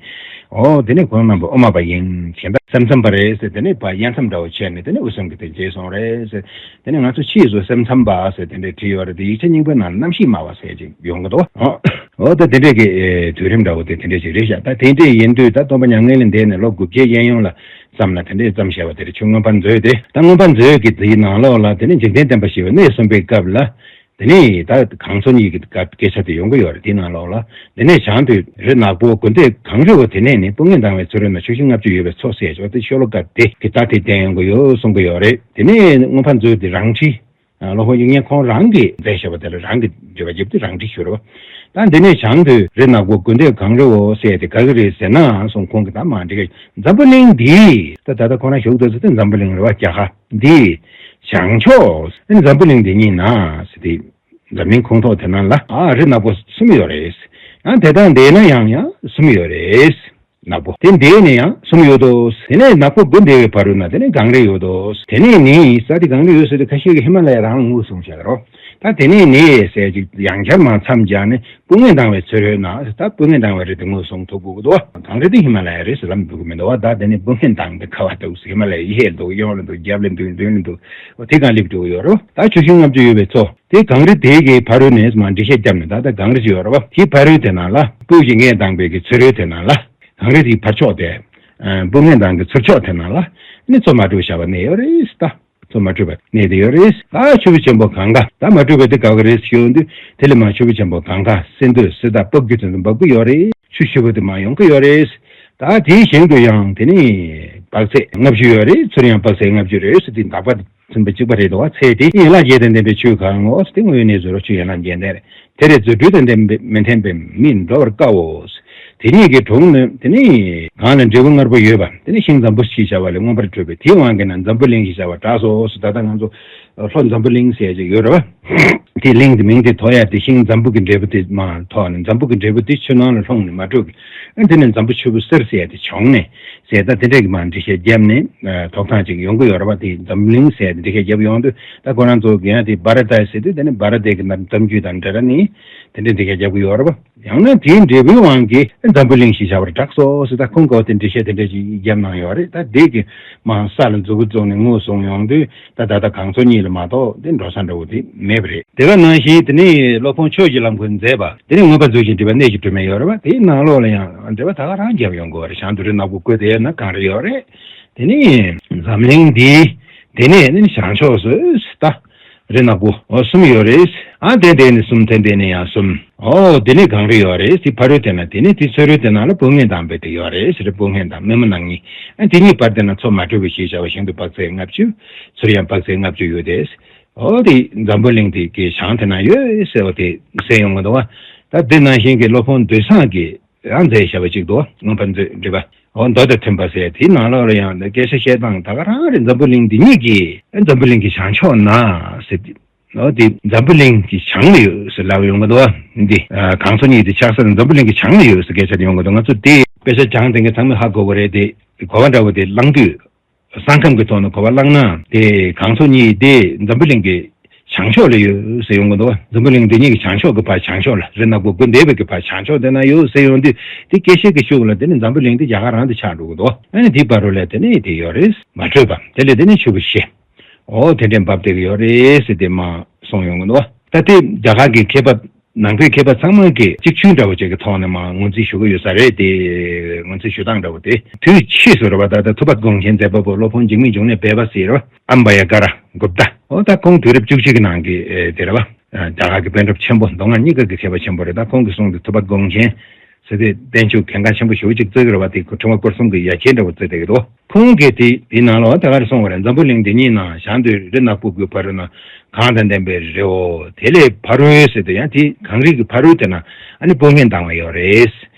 ཨོ་དེ་ནས་ཁོང་རྣམ་པ་དབུ་མ་པ་ཡིན། གཞན་དག་སེམས་ཙམ་པ་རེད་ཟེར་དེ་ནས་ཕར་དབྱེ་མཚམས་འདྲ་བོ་ཕྱེ་ནས་དེ་ནས་དབུ་གསུམ་གྱི་དེ་བྱས་སོང་རེད་ཟེར། དེ་ནས་ང་ཚོ་ཕྱིས་སུ་སེམས་ཙམ་པ་ཟེར་དེ་འདྲས་བྲིས་ཡོད་རེད་དེ། ཡིག་ཆ་རྙིང་པའི་ནང་ལ་རྣམ་ཤེས་སྨྲ་བ་ཟེར་ཅིག་ཡོང་གི་འདུག་ཨོ་ཨོ་ད་དེ་འདྲས་ཀྱི་ཨེ་དུས་རིམ་འདྲ་བོ་དེ་དེ་འདྲས་ཅིག་རེད་ཤག་ད་དེ་འདྲས་ཡིན་དུས་ད་སྟོན་པ་མྱ་ངན་ལས་འདས་ནས་ལོ་དགུ་བརྒྱའི་གཡས་གཡོན་ལ་བརྩམས་ན་དེ་འདྲས་བརྩམས་བཞག་པ་དེ་རེད། ཆོས་མངོན་པ་མཛོད་དེ། ད་མངོན་པ་མཛོད་ཀྱི་དེའི་ནང་ལོགས་ལ་དེ་ནས་འཇིག་རྟེན་བསྟན་པ་ཞེས་པའི་གནས་གསུམ་པའི་སྐབས་ལ། དེ་ནས་ད་གང་ཚོ་གཉིས་ཀྱི་སྐད་ཆ་དེ་ཡོང་གི་ཡོད་རེད། དེའི་ནང་ལོགས་ལ་དེ་ནས་བྱང་དུ་རི་ནག་པོ་དགུ་འདོད་གངས་རི་བོ། དེ་ནས་ནི་སྤུ་ངད་ལྡང་བའི་ཚུལ་རོལ་ན། ཆུ་ཤིང་ལྔ་བཅུ་ཡོད་པའི་མཚོ་ཟེར་ཅོག་དེ་ཤོ་ལོ་ཀ་དེ་གི་ད་དེ་བསྟན་ཡོང་གི་ཡོད་གསུང་གི་ཡོད་རེད། དེ་ནས་མངོན་པ་མཛོད་དེ་རང་བྲིས། སློབ་དཔོན་དབྱིག་གཉེན་ཁོང་རང་གིས་མཛད་བཞག་པ་དེ་ལ་རང་གིས་འགྲེལ་པ་བརྒྱབ་དུས་རང་བྲིས་ཞུ་རེད་བ། ད་འདི་ནས་བྱང་དུ་རི་ནག་པོ་དགུ་འདོད་གངས་རི་བོ་ཟེར་དེ་ག་གི་རེད་ཟེར་ན་གསུང་ཁོང་གིས་ད་མ་འགྲིག་གི། འཛམ་བུ་གླིང་འདི་ད་ད་ལྟ་ཁོ་རང་བཞུགས་དུས་ཚོད་དེ་འཛམ་བུ་གླིང་རེད་བ། རྒྱ་གར་འདི་བྱང་ཕྱོགས་འཛམ་བུ་གླིང་འདི་ཉིད་ན་ཟེར་དེ། འཛམ་གླིང་ཁོངས་གཏོགས་དེ་ནང་ལ་ཨ་རི་ནག་པོ་གསུམ་ཡོད་རེད། ཡང་དེ་དང་དེ་ན་ཡང་ཡང་གསུམ་ཡོད་རེད། ནག་པོ་དེ་འདི་ནས་ཡང་གསུམ་ཡོད་དོ། དེ་ནས་ནག་པོ་དགུ་འདས་པའི་བར་དུ་ན་དེ་ནས་གངས་རི་ཡོད་དོ། དེ་ནས་ནི་ས་དེ་གངས་རི་ཡོད་ཟེར་དུས་ཁ་ཤས་ཀྱིས་ཧི་མ་ལ་ཡ་རང་ངོས་བཟུང་བྱ་རོ། ད་དེ་ནས་ནི་ཟེར་ཅིག་ཡང་བསྐྱར་མ་མཚམས་སྦྱར་ནས་སྤུ་ངད་ལྡང་བའི་ཚུལ་རོལ་ན། ད་སྤུ་ངད་ལྡང་བའི་རི་དེ་ངོས་བཟུང་ཐུབ་དགོས་ཀྱི་འདུག་གངས་རི་དེ་ཧི་མ་ལ་ཡ་རེད་ཟེར་ལབ་འདུག་གི་མི་འདུག་བ། ད་དེ་ནས་སྤུ་ངད་ལྡང་དེ་ཁ་བ་འདུག་ཧི་མ་ལ་ཡ་ཡར་འདུག་གཡོན་ལ་འདུག་རྒྱབ་ལ་འདུག་མདུན་ལ་འདུག་འོ་དེ་གང་སླེབས་འགྲོ་གི་ཡོད་རེད། ད་ཆུ་ཤིང་ལྔ་བཅུ་ཡོད་པའི་མཚོ་དེ་གངས་རི་དེ་གི་ཕ་རོལ་ནས་མར་འགྲེལ་བཤད་བརྒྱབ་ནས། ད་ལྟ་གངས་རི་ཅིག་ཡོད་རེད་བ། དེའི་ཕ་རོལ་དེ་ནང་ལ་སྤུ་ཞིང་ངད་ལྡང་བའི་གི་ཚུར་རོལ་དེ་ནང་ལ། གངས་རི་དེའི་ཕར་ཕྱོགས་དེ། ཨ་སྤུ་ངད་ལྡང་གི་ཚུར་ཕྱོགས་དེ་ནང་ལ་ནི་མཚོ་མ་དྲོས་བྱ་བ་གནས་ཡོད་རེད། ད་མཚོ་མ་དྲོས་པ་གནས་དེ་ཡོད་རེད། ད་ཆུ་བོ་ཆེན་པོ་གངྒཱ། ད་མ་དྲོས་པ་དེ་ག་གི་རེད་ཞུ་དུས་དེ་ལས་མར་ཆུ་བོ་ཆེན་པོ་གངྒཱ་སེ་འདོད་སེ་ད་འབབ་རྒྱུ་དེ་ཚོ་འབབ་གི་ཡོད་རེད། ཆུ་ཞེ་པོ་དེ་མར་ཡོང་གི་ཡོད་རེད། ད་དེའི་ཞིང་དུ་ཡང་དེ་ནི་དཔག་ཚད་ལྔ་བཅུ་ཡོད་རེད། ཚུར་ཡང་དཔག་ཚད་ལྔ་བཅུ་རེད་ཟེར་དུས་འདག་པ་ཚིམ་པ་གཅིག་པ་རེད་འདུག་བ། ཚེ་དེ་ཡན་ལག་བརྒྱད་དང་ལྡན་པའི་ཆོས་གང་ངོ་། དེ་དངོས་ཡོད་གནས་ཚུལ་རོ། ཆོས་ཡན་ལག་བརྒྱད་ལྡན་རེད། དེ་རེ་རྫུ་འཕྲུལ་དང་ལྡན་པའི་མི་མཐུན་པའི་མིས་འགྲོ་བར་དཀའོ། དེ་ཉིད་ཀྱི་དྲུང་ནི་དེ་ནི་གངས་ལ་འབྲས་བུ་མངར་པོ་ཡོད་པ། དེ་ནི་ཤིང་འཛམ་བུ་ཞེས་བྱ་བ་ལས་མངོན་པར་སྤྲོས་པའི་དེའི་དབང་གིས་ན་འཛམ་བུ་གླིང་ཞེས་བྱ་བ་གྲགས་སོ། ད་ལྟ་ང་ཚོ་ལྷོ་འཛམ་བུ་གླིང་ཟེར་ཅིག་ཡོད་རེད་བ། དེ་གླིང་དེ་མིང་དེ་ཐོགས་ཡ་དེ་ཤིང་འཛམ་བུ་གི་འབྲས་བུ་དེ་མར་ཐོགས་ནས་འཛམ་བུ་གི་འབྲས་བུ་དེ་ཆུ་ནང་ལ་ལྷུང་ནས་མ་གྲུབ་ཀྱི། ཨ་དེ་ནས་འཛམ་བུ་ཆུ་བོ་གསེར་ཟེར་ཡ་དེ་བྱུང་ནས་ཟེར། ད་དེ་འདྲས་ཀྱི་མར་འགྲེལ་བཤད་བརྒྱབ་ནས་ཐོགས་སྟངས་ཅིག་ཡོང་གི་ཡོད་རེད་བ། དེ་འཛམ་གླིང་ཟེར་ཡ་དེ་འགྲེལ་བཤད་བརྒྱབ་ཡོང་དུས་ད་ཁོ་རང་ཚོ་གི་ཡང་དེ་བྷ་ར་ཏ་ཟེར་དུས་དེ་ནི་བྷ་ར་ཏའི་གི་ནང་གཏམ་རྒྱུད་དང་འབྲེལ་བ་ནི་དེ་འདྲས་འགྲེལ་བཤད་བརྒྱབ་གི་ཡོད་རེད་བ། ཡང་ན་དེའི་འབྲས་བུའི་དབང་གིས་འཛམ་བུ་གླིང་ཞེས་བྱ་བར་གྲགས་སོ་ཟེར། ད་ཁོང་གིས་དེ་འགྲེལ་བཤད་དེ་འདྲ་ཞིག་བརྒྱབ་གནང་ཡོད་རེད། ད་དེ་གི་མར་ས་ལ་མཛུ་གུ་བཙུགས་ནས་ངོས་བཟུང་ཡོང་དུས་ད་ད་ལྟ་གངས་མཚོ་གཉིས་ལ་མ་གཏོགས་དེ་འགྲོ་ས་འདྲ་བོ་དེ་མེད་པ་རེད། དེ་ག་ནང་བཞིན་དེ་ནས་སློབ་དཔོན་ཆོས་ཀྱི་ལམ་ཁྱེར་མཛད་པ་དེ་ནས་མངོན་པ་མཛོད་ཀྱི་འགྲེལ་པ་གནད་ཀྱིས་གྲུབ་མེད་ཡོད་རེད་བ། དེའི་ནང་ལོགས་ལ་ཡང་འགྲེལ་པ་ད་ག་རང་བརྒྱབ་ཡོང་གི་ཡོད་རེད། བྱང་དུ་རི་ནག་པོ་བཀོད་དེ་ཡོད་ན་གངས་རི་ཡོད་རེད། དེ་ནས་འཛམ་གླིང་འདིའི་དེ་ནས་ནི་བྱང་ཕྱོགས་སུ་ད། རི་ནག་པོ་འོ་གསུམ་ཡོད་རེད། ཨ་དེ་དེ་ནི་གསུམ། དེ་དེ་ནི་ཡང་གསུམ། འོ་དེ་ནི་གངས་རི་ཡོད་རེད། དེ་ཕ་རོལ་དེ་ན་དེ་ནི་དེ་ཚུར་རོལ་དེ་ན་ལ་སྤུ་ངད་ལྡང་བའི་དེ་ཡོད་རེད་ཟེར། སྤུ་ངད་ལྡང་མི་མོ་ནག་ཉིས། ཨ་དེ་གཉིས་བར་དེ་ན་མཚོ་མ་དྲོས་པ་ཞེས་བྱ་བ་ཞིང་དུ་དཔག་ཚད་ལྔ་བཅུ། ཚུར་ཡང་དཔག་ཚད་ལྔ་བཅུ་ཡོད་དེ། འོ་དེ་འཛམ་བུ་གླིང་དེ་གི་བྱང་དེ་ན་ཡོད་ཟེར་བ་དེ་གསལ་ཡོང་གི་འདུག་བ། ད་དེ་ནང་བཞིན་གྱི་སློབ་དཔོན་འདོད་སྲུང་གི་ཡང་མཛད་བྱ་བ་ཅིག་འདུག་མངོན་པ་མཛོད་འགྲེལ་པ། འོ་མདོ་དང་མཐུན་པ་ཟེར། དེའི་ནང་ལོགས་ལ་ཡང་སྐད་ཆ་བཤད་སྟངས་ད་ག་རང་རེད། འཛམ་བུ་གླིང་འདི་ཉིད་ཀྱི་འཛམ་བུ་གླིང་གི་བྱང་ཕྱོགས་ན་ཟེར། འོ་དེ་འཛམ་བུ་གླིང་གི་བྱང་ལ་ཡོད་ཟེར་ལབ་ཡོང་གི་འདུག་བ། འདི་ཨ་གངས་མཚོ་གཉིས་དེ་ཆགས་ས་དེ་འཛམ་བུ་གླིང་གི་བྱང་ལ་ཡོད་ཟེར་སྐད་ཆ་དེ་ཡོང་གི་འདུག་ང་ཚོ་དེ་དཔེ་ཆ་སྦྱངས་དེ་གའི་ཚང་མས་ཧ་གོ་གི་རེད། དེ་གོ་བ་འདྲ་བོ་དེ་བླངས་དུས། ས་ཁམས་ཀྱི་ཐོག་ནས་གོ་བ་བླངས་ན། དེ་གངས་མཚོ་གཉིས་དེ་འཛམ་བུ་གླིང་གི་བྱང་ཕྱོགས་ལ་ཡོད་ཟེར་ཡོང་གི་འདུག་འཛམ་བུ་གླིང་འདི་གཉིས་ཀྱི་བྱང་ཕྱོགས་ཀྱི་ཕར་བྱང་ཕྱོགས་ལ། རི་ནག་པོ་དགུ་འདས་པའི་གི་ཕར་བྱང་ཕྱོགས་དེ་ན་ཡོད་ཟེར་ཡོང་དུས། དེ་སྐད་བཤད་ཀྱི་ཤུགས་ལ་དེ་ནི་འཛམ་བུ་གླིང་འདི་རྒྱ་གར་རང་དུ་ཆགས་འགྲོ་གི་འདུག་ཨ་ནི་དེའི་བར་དུ་ལ་དེ་ནི་དེ་ཡོད་རེད། མ་དྲོས་པ་དེ་ལས་དེ་ནི་ཆུ་བོ་བཞི། འོ་དེ་འདྲའི་འབབ་བསྡད་ཀྱི་ཡོད་རེད་ཟེར་དེ་མ་གསུངས་ཡོང་གི་འདུག་ད་དེ་རྒྱ་གར་གྱི་མཁས་པ། ནང་པའི་མཁས་པ་ཚང་མ་གིས་གཅིག་མཐུན་འདྲ་བོ་ཅིག་གི་ཐོག་ནས་མར་ངོས་འཛིན་ཞུ་གི་ཡོད་ས་རེད་དེ། ངོས་འཛིན་ཞུ་སྟངས་འདྲ་བོ་དེ་དུས་ཕྱིས་སུ་རེད་བ། ད་ལྟ་ཐུབ་པ་དགོངས་མཁྱེན་མཛད་པ་པོ་སློབ་དཔོན་འཇིགས་མེད་འབྱུང་གནས་སྦས་པ་ཟེར་བ། ཨམ་བ་ཡ་ག་ར་གུབ་ཏ། འོ་ད་ཁོང་དུས་རབས་བཅུ་གཅིག་གི་ནང་གི་ཨེ་དེ་རེད་བ། རྒྱ་གར་གྱི་པཎ་གྲུབ་ཆེན་པོ་མདོ་སྔགས་གཉིས་ཀ་གི་མཁས་པ་ཆེན་པོ་རེད། ད་ཁོང་གི་གསུང་དེ་ཐུབ་པ་དགོངས་མཁྱེན་ཟེར་དེ་བསྟན་བཅོས་གལ་འགངས་ཆེན་པོ་ཞེ་པོ་ཅིག་བརྩི་གི་རེད་བ། དེ་ཁོ་ཕྲེང་བ་སྐོར་གསུམ་གྱི་ཡ་གྱལ་འདྲ་བོ་བརྩི་བསྡད་ཀྱི་འདུག་ཁོང་གིས་དེ་དེའི་ནང་ལ་ད་ག་རེ་གསུངས་པ་རེད། འཛམ་བུ་གླིང་འདི་ཉིད་ན་བྱང་དུ་རི་ནག་པོ་དགུའི་བར་དུ་ན་གངས་དང་ལྡན་པའི་རི་བོ། དེ་ལས་ཕ་རོལ་ཟེར་དུས་ཡང་དེ་གངས་རི་གི་ཕ་རོལ་དེ་ན་ཨ་ནི་སྤོས་ངད་ལྡང་བ་ཡོད་རེད།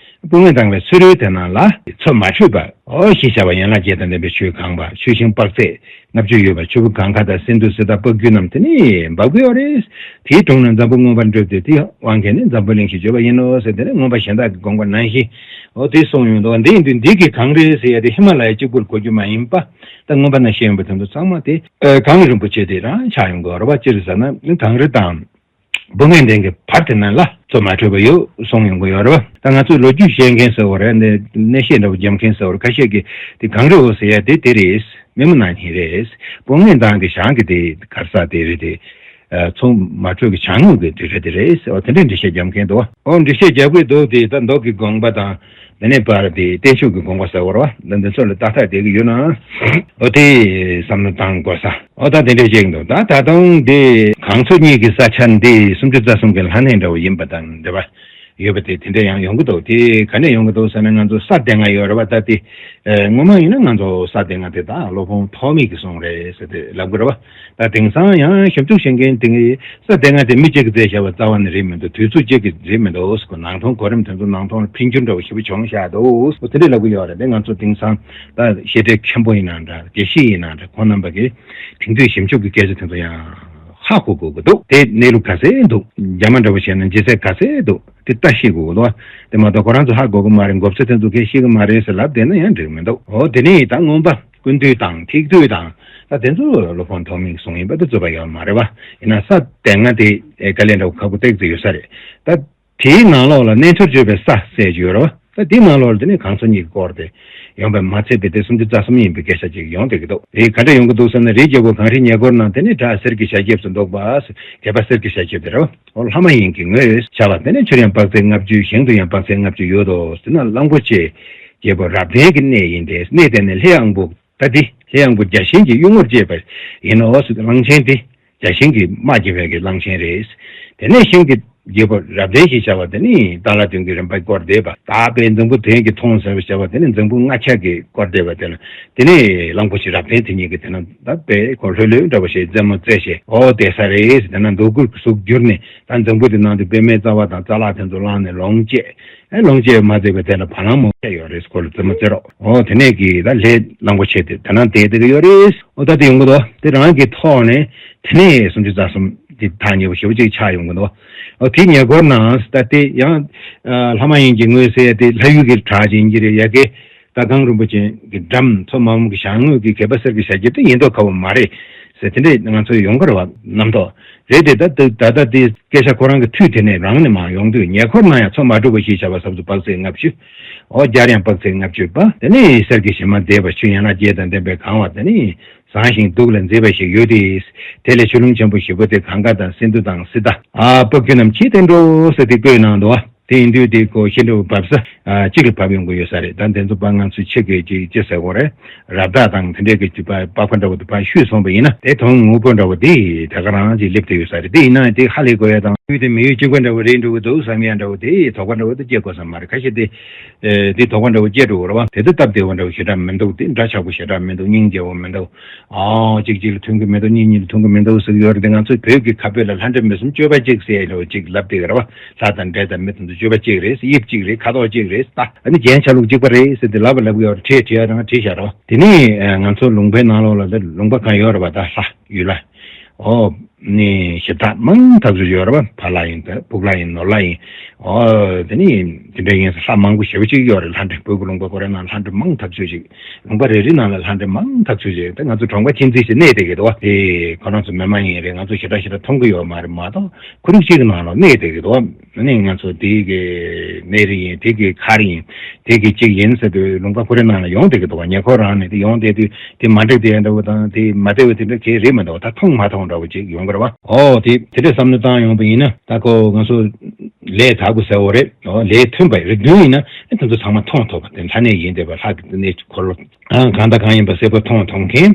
སྤོས་ངད་ལྡང་བའི་ཚུ་རོལ་དེ་ན་ལ་མཚོ་མ་དྲོས་པ། འོ་ཞེས་བྱ་བ་ཡན་ལག་བརྒྱད་དང་ལྡན་པའི་ཆུས་གང་བ། ཆུ་ཤིང་དཔག་ཚད་ལྔ་བཅུ་ཡོད་པ། ཆུ་བོ་གངྒཱ་དང་སིན་དྷུ་སི་ཏཱ་སྤགས་རྒྱུད་རྣམས་དེ་ནི་འབབ་ཀྱི་ཡོད་རེད། དེའི་དྲུང་ན་འཛམ་བུ་མངོན་པར་འགྲུབ་སྟེ་དེའི་དབང་གིས་ནི་འཛམ་བུ་གླིང་ཞེས་བརྗོད་པ་ཡིན་ནོ་ཟེར། དེ་ནི་མངོན་པ་གཞན་དག་གི་དགོངས་པ་ནང་བཞིན་འོ་དེ་གསུངས་ཡོང་འདུག་འདི་ཡིན་དུས་འདི་གི་གངས་རི་ཟེར་ཡ་དེ་ཧི་མ་ལ་ཡའི་གཅིག་པུར་གོ་རྒྱུ་མ་ཡིན་པ། ད་མངོན་པ་ན་ཤེས་ཡོན་པ་དེ་ཚོ་ཚང་མ་དེ་ཨ་གངས་རིན་པོ་ཆེ་དེ་རང་ཆགས་ཡོང་གི་ཡོད་རེད་བ། ཅི་རེད་ཟེར་ན་ནི་གངས་རི་དང་སྤོས་ངད་ལྡན་གྱི་བར་དེ་ན་ལ་མཚོ་མ་དྲོས་པ་ཡོད་གསུངས་ཡོང་གི་ཡོད་རེད་བ། ད་ང་ཚོས་ལོ་རྒྱུས་བཤད་མཁན་ཟེར་བ་རེད། འདི་གནས་བཤད་འདྲ་བོ་རྒྱབ་མཁན་ཟེར་བ་རེད། ཁ་ཤས་ཀྱིས་དེ་གངས་རི་བོ་ཟེར་ཡ་དེ་དེ་རེད། སྨན་མོ་ནག་ཉིལ་རེད། སྤོས་ངད་ལྡན་གྱི་བྱང་གི་དེ་གར་ས་དེ་རེད་དེ། ཨ་མཚོ་མ་དྲོས་ཀྱི་བྱང་ངོས་ཀྱི་དེ་རེད་དེ་རེད་ཟེར་བ་དེ་འདྲའི་འགྲེལ་བཤད་རྒྱབ་མཁན་འདུག་ཨོ་འགྲེལ་བཤད་རྒྱབ་གི་འདུག་དེ་ད་མདོ་གི་དགོངས་པ་དང་། དེ་ནས་པར་དེ་བསྟན་བཅོས་ཀྱི་དགོངས་པ་ཟེར་བ་རེད་བ། འདི་འདི་ཚོ་ལ་ཏག་ཏག་བསྡད་ཀྱི་ཡོད་ན། ཨོ་དེ་བསམ་བློ་བཏང་དགོས་ས། ཨོ་ད་དེ་འདྲས་ཅིག་འདུག་ད་ད་དུང་དེ་གངས་མཚོ་གཉིས་ཀྱི་ས་ཆ་འདི་སུམ་ཅུ་རྩ་གསུམ་གྱི་ལྷ་གནས་འདྲ་བོ་ཡིན་པ་དང་འབྲེལ་བ་ཡོད་པ་དེ་དེ་འདྲས་ཡང་ཡོང་གི་འདུག་དེ་ག་ནས་ཡོང་གི་འདུག་ཟེར་ན་ང་ཚོ་ས་སྡེ་ལྔ་ཡོད་རེད་བ། ད་དེ་ཨེ་སྔོན་མ་ཡིན་ན་ང་ཚོ་ས་སྡེ་ལྔ་དེ་ད་སློབ་དཔོན་ཐོགས་མེད་ཀྱིས་གསུངས་རེད་ཟེར་ཏེ་ལབ་གི་རེད་བ། ད་དེང་སང་ཡང་ཞིབ་འཇུག་བྱེད་མཁན་དེ་གིས་ས་སྡེ་ལྔ་དེ་མི་གཅིག་གིས་མཛད་བཞག་པ་རྩ་བ་ནས་རེད་མི་འདུག་དུས་ཚོད་གཅིག་གིས་རེད་མི་འདུག་ཟེར་གོ། ནང་དོན་གོ་རིམ་དེ་ཚོ་ནང་དོན་འཕེལ་འགྱུར་འདྲ་བོ་ཞེ་པོ་བྱུང་བཞག་འདུག་འོ་དེ་འདྲས་ལབ་གི་ཡོད་རེད། དེ་ང་ཚོ་དེང་སང་ད་བཤད་གྲྭའི་མཁན་པོ་ཡིན་ན་འདྲ། དགེ་བཤེས་ཡིན་ན་འདྲ། ཁོང་རྣམ་པ་གིས་དེང་དུས་ཞིབ་འཇུག་གི་སྐད་ཆ་དེ་ཚོ་ཡང་ཧ་གོ་དགོས་ཀྱི་འདུག་དེ་གནས་ལུགས་ག་ཚད་འདུག་རྒྱ་མ་འདྲ་བོ་བྱས་ན་ལྗིད་ཚད་ག་ཚད་འདུག་དེ་ལྟ་ཤེས་དགོས་ཀྱི་འདུག་དེ་མ་གཏོགས་ཁོ་རང་ཚོ་ཧ་གོ་གི་མ་རེད། མགོ་ཚོད་དེ་ཚོ་གས་ཤེས་གི་མ་རེད་ཟེར་ལབ་བསྡད་ན་ཡང་འགྲིག་མི་འདུག་འོ་དེ་ནས་ད་མངོན་པ་ཀུན་བཏུས་དང་ཐེག་བསྡུས་དང་ད་དེ་ཚོ་སློབ་དཔོན་ཐོགས་མེད་ཀྱིས་གསུངས་ཡིན་པ་དེ་རྩོད་པ་ཡོད་མ་རེད་བ། ཡིན་ན་ས་སྡེ་ལྔ་དེ་དཀའ་ལས་འདྲ་བོ་ཁག་པོ་ཏོག་ཙམ་ཡོད་ས་རེད། ད་དེའི་ནང་ལོགས་ལ་རྣལ་འབྱོར་སྤྱོད་པའི་ས་ཟེར་གྱི་ཡོད་རེད་བ། ད་དེའི་ནང་ལོགས་ལ་དེ་ནས་གངས་མཚོ་གཉིས་ཀྱི་སྐོར་དེ་ཡོང་པས་མ་ཚད་པའི་དེ་སུམ་ཅུ་རྩ་གསུམ་ཡིན་པའི་སྐད་ཆ་ཅིག་ཡོང་བསྡད་ཀྱི་འདུག་དེ་ག་འདྲ་ཡོང་གི་འདུག་ཟེར་ན་རི་རྒྱལ་པོ་གངས་རིའི་ཉེ་འཁོར་ན་དེ་ནས་བྲག་གསེར་གྱི་ཞལ་རྒྱབ་སུ་འདུག་པ། བརྒྱད་པ་གསེར་གྱི་ཞལ་རྒྱབ་དེ་རེད་བ། འོ་ལྷ་མ་ཡིན་གྱི་ངོས་བྱ་བ་དེ་ནས་ཆུར་ཡང་དཔག་ཚད་ལྔ་བཅུ། ཞིང་དུ་ཡང་དཔག་ཚད་ལྔ་བཅུ་ཡོད་དོ། དེ་ན་གླང་པོ་ཆེ་རྒྱལ་པོ་རབ་བརྟན་གྱི་གནས་ཡིན་ཏེ། གནས་དེ་ནི་ལྷའི་དབང་པོ། ད་འདི་ལྷའི་དབང་པོ་བརྒྱ་བྱིན་གྱི་གཡུལ་ངོར་སྐྱེས་པ་ཡིན་ནོ། གླང་ཆེན་འདི་བརྒྱ་བྱིན་གྱི་དམག་རྒྱལ་བའི་གི་གླང་ཆེན་རེད། དེ་ནས་ཞིང་གི་རྒྱལ་པོ་རབ་བརྟན་ཞེས་བྱ་བ་དེ་ནི་ཏཱ་ལ་བདུན་གྱི་རིམ་པས་བསྐོར་བསྡད་པ། ད་དཔལ་འཛམ་བུ་དོན་གྱི་མཐོང་ཟེར་བ་བྱ་བ་དེ་ནི་འཛམ་བུ་ལྔ་ཆ་གིས་བསྐོར་བསྡད་པ་དེ་ལ། དེ་ནས་གླང་པོ་ཆེ་རབ་བརྟན་དེ་ཉིད་ཀྱིས་དེ་ན་ད་དཔེ་ཁོ་ལྷོད་ལྷོད་འདྲ་བོ་ཞིག་རྩེད་མོ་རྩེ་བྱས། འོ་བསྡད་ས་རེད། དེ་ན་འདོད་རྒུར་གཟུགས་བསྒྱུར་ནས་ད་འཛམ་བུ་དེ་ནང་དུ་པད་མའི་རྩ་བ་དང་རྩ་ལག་དེ་ཚོ་བླངས་ནས་ལོངས་སྤྱད། ཨེ་ལོངས་སྤྱད་མ་ཚད་པའི་དེ་ལ་བ་ལང་མོ་ཡོད་རེད། ཁོ་ལ་རྩེད་མོ་རྩེ་རོགས། འོ་དེ་ནས་ཀྱི་ད་ལྷའི་གླང་པོ་ཆེ་དེ་དེ་ན་བསྡད་བསྡད་ཀྱི་ཡོད་རེད། འོ་ད་དེ་ཡོང་གི་འདུག་དེ་རང་གི་ཐོག་ནས་དེ་ནས་སུམ་ཅུ་རྩ་གསུམ་དེ་ཐག་ཉེ་པོ་ཞེ་པོ་ཅིག་ཆགས་ཡོང་གི་འདུག་འོ་དེ་ཉེ་འཁོར་ན་ད་དེ་ཡང་ལྷ་མ་ཡིན་གྱི་ངོས་ཟེར་ཡ་དེ་ལྷ་ཡུལ་གྱི་བྲག་ཅིག་ཡིན་གྱི་རེད། ཡ་གི་ད་གངས་རིན་པོ་ཆེ་གི་འགྲམ་མཚོ་མ་འོངས་ཀྱི་བྱང་ངོས་ཀྱི་གད་པ་གསེར་གྱི་ཞལ་རྒྱབ་དེ་ཡིན་མདོག་ཁ་པོ་མ་རེད་ཟེར་དེ་འདྲས་ང་ཚོ་ཡོང་གི་རེད་བ། རྣམ་རྟོག་རེད་དེ། ད་ད་ད་ལྟ་དེ་སྐད་ཆ་ཁོ་རང་གི་མཐུད་དེ་ནས་རང་ནས་མར་ཡོང་དུས་ཉེ་འཁོར་ན་ཡང་མཚོ་མ་དྲོས་པ་ཞེས་བྱ་བ་ས་ཆུ་དཔག་ཚད་ལྔ་བཅུ། འོ་རྒྱར་ཡང་དཔག་ཚད་ལྔ་བཅུ་པ། དེ་ནས་གསེར་གྱི་བྱེ་མ་འདེབས་པ་ཆུ་ཡན་ལག་བརྒྱད་དང་ལྡན་པས་གང་བ་དེ་ནི་བཟང་ཞིང་སྡུག་ལ་མཛེས་པ་ཞིག་ཡོད་དེ། དེ་ལས་ཆུ་ཀླུང་ཆེན་པོ་བཞི་པོ་དེ་གངྒཱ་དང་སིན་དྷུ་དང་སི་ཏཱ་ཨ་སྤགས་རྒྱུད་རྣམས་ཇི་བསྟན་འགྲོ་ཟེར་ཏེ་བཀོད་གནང་འདུག་བ། དེ་ཡིན་དུས་དེ་ཁོ་ཤིན་ཏུ་བབས་ས་ཨ་གཅིག་ལ་བབས་ཡོང་གི་ཡོད་ས་རེད། ད་དེ་ཚོ་ཕར་ང་ཚོས་ཆེད་བསྐོས་ཀྱི་ཅི་ཟེར་དགོས་རེད། རབ་བཏགས་དང་དེ་འདྲས་ཀྱི་དུས་པ་པགས་པ་འདྲ་བོ་དེ་ཕར་བཤུས་སོང་བ་ཡིན་ན་དེ་དོན་དངོས་པོ་འདྲ་བོ་དེ་ད་ག་རང་ཅིག་སླེབས་བསྡད་ཡོད་ས་རེད། དེ་ཡིན་ན་དེ་ཧ་ལས་དགོས་ཡ་དང་ཡུལ་དེ་མི་ཡུལ་གཅིག་པ་འདྲ་བོ་རེད་འགྲོ་གི་འདུག་བསམ་ཡ་འདྲ་བོ་དེ་དོགས་པ་འདྲ་བོ་དེ་སྐྱེ་དགོས་ས་མ་རེད། ཁ་ཤས་དེ་ཨེ་དེ་དོགས་པ་འདྲ་བོ་སྐྱེ་འགྲོ་གི་རེད་བ། དེ་ཚོ་སྟབས་བདེ་བོ་འདྲ་བོ་ཞེ་དྲག་མི་འདུག་དེ་འདྲ་ཆགས་པོ་ཞེ་དྲག་མི་འདུག་སྙིང་རྗེ་བོ་མི་འདུག་ཨ་གཅིག་གཅིག་ལ་མཐུན་གི་མི་འདུག་གཉིས་གཉིས་ལ་མཐུན་གི་མི་འདུག་ཟེར་གི་ཡོད་རེད། དེ་ང་ཚོའི་བོད་ཀྱི་ཁ་དཔེ་ལ་ལྷ་འདྲེ་མི་གསུམ་སྤྱོད་པ་གཅིག་ཟེར་ཡ་འདྲ་བོ་གཅིག་ལབ་བསྡད་གི་རེད་བ། ལྷ་དང་འདྲེ་དང་མི་དེ་ཚོ་སྤྱོད་པ་གཅིག་རེད། དབྱིབས་གཅིག་རེད། ཁ་དོག་གཅིག་རེད། ད་ཨ་ནི་རྒྱན་ཆ་ལུགས་གཅིག་པ་རེད་ཟེར་དེ་ལབ་པ་ལབ་གི་ཡོད་རེད། བྲིས་བྲིས་ཡ་རང་བྲིས་བཞག་རེད་བ། དེ་ནས་ང་ཚོ་ལུང་པའི་ནང་ལོགས་ལ་ལུང་པ་གང་ཡོད་རེད་བ། ད་ལྷ་ཡུལ་ལ་ཨོ། ནི་ཞབས་བཏགས་མང་ཐག་ཆོད་ཡོད་རེད་པ། ཕ་ལྷ་ཡིན་ད་སྤུག་ལྷ་ཡིན་ནོར་ལྷ་ཡིན། ཨོ་དེ་ནི་དེ་འདྲ་ཡིན་ས་ལྷ་མང་པོ་ཞེ་པོ་ཅིག་ཡོད་རེད། ལྷ་འདྲེ་བོད་ཀྱི་ལུང་པ་ཁོ་རའི་ནང་ལྷ་འདྲེ་མང་ཐག་ཆོད་ཅིག་ལུང་པ་རེ་རེའི་ནང་ལ་ལྷ་འདྲེ་མང་ཐག་ཆོད་ཅིག་ད་ང་ཚོ་གྲོང་པ་ཁྱིམ་མཚེས་ཤིག་གནས་བསྡད་ཀྱི་འདུག་བ། དེ་ཁོ་རང་ཚོ་མི་མ་ཡིན་རེད། ང་ཚོ་ཞེ་དྲག་ཞེ་དྲག་མཐོང་གི་ཡོད་མ་རེད་མ་གཏོགས་ཁོར་ཡུག་གཅིག་གི་ནང་ལ་གནས་བསྡད་ཀྱི་འདུག་བ། ཨ་ནི་ང་ཚོ་དེའི་གི་གནས་རི་ཡིན། དེ་གི་མཁར་ཡིན། དེ་གི་གཅིག་ཡིན་ཟེར་དུས་ལུང་པ་ཁོ་རའི་ནང་ལ་ཡོང་བསྡད་ཀྱི་འདུག་བ། ཉེ་འཁོར་རང་ནས་དེ་ཡོང་བསྡད་དུས་དེ་མ་འགྲིག་དེ་འདྲ་བོ་དང་དེ་མ་བདེ་བ་དེ་འདྲ་གས་རེད་མི་འདུག་བ། ད་མཐོང་མ་མཐོང་འདྲ་བོ་ཅིག་ཡོང་གི་རེད་བ། ཨོ་དེ་དེ་འདྲ་བསམ་བློ་བཏང་ཡོང་པ་ཡིན་ན་ད་ཁོ་ང་ཚོ་ལས་དག་པོ་ཟེར་བ་རེད། ཨོ་ལས་མཐུན་པ་རིགས་མཐུན་ཡིན་ན་ཨེ་དེ་ཚོ་ཚང་མ་མཐོང་ཐུབ་པ། དེ་ལྷ་གནས་ཡིན་བསྡད་པ། ལྷ་གི་གནས་འཁོར་ལོ་ཨ་གང་དང་གང་ཡིན་པ་གསལ་པོ་མཐོང་མཐོང་མཁན།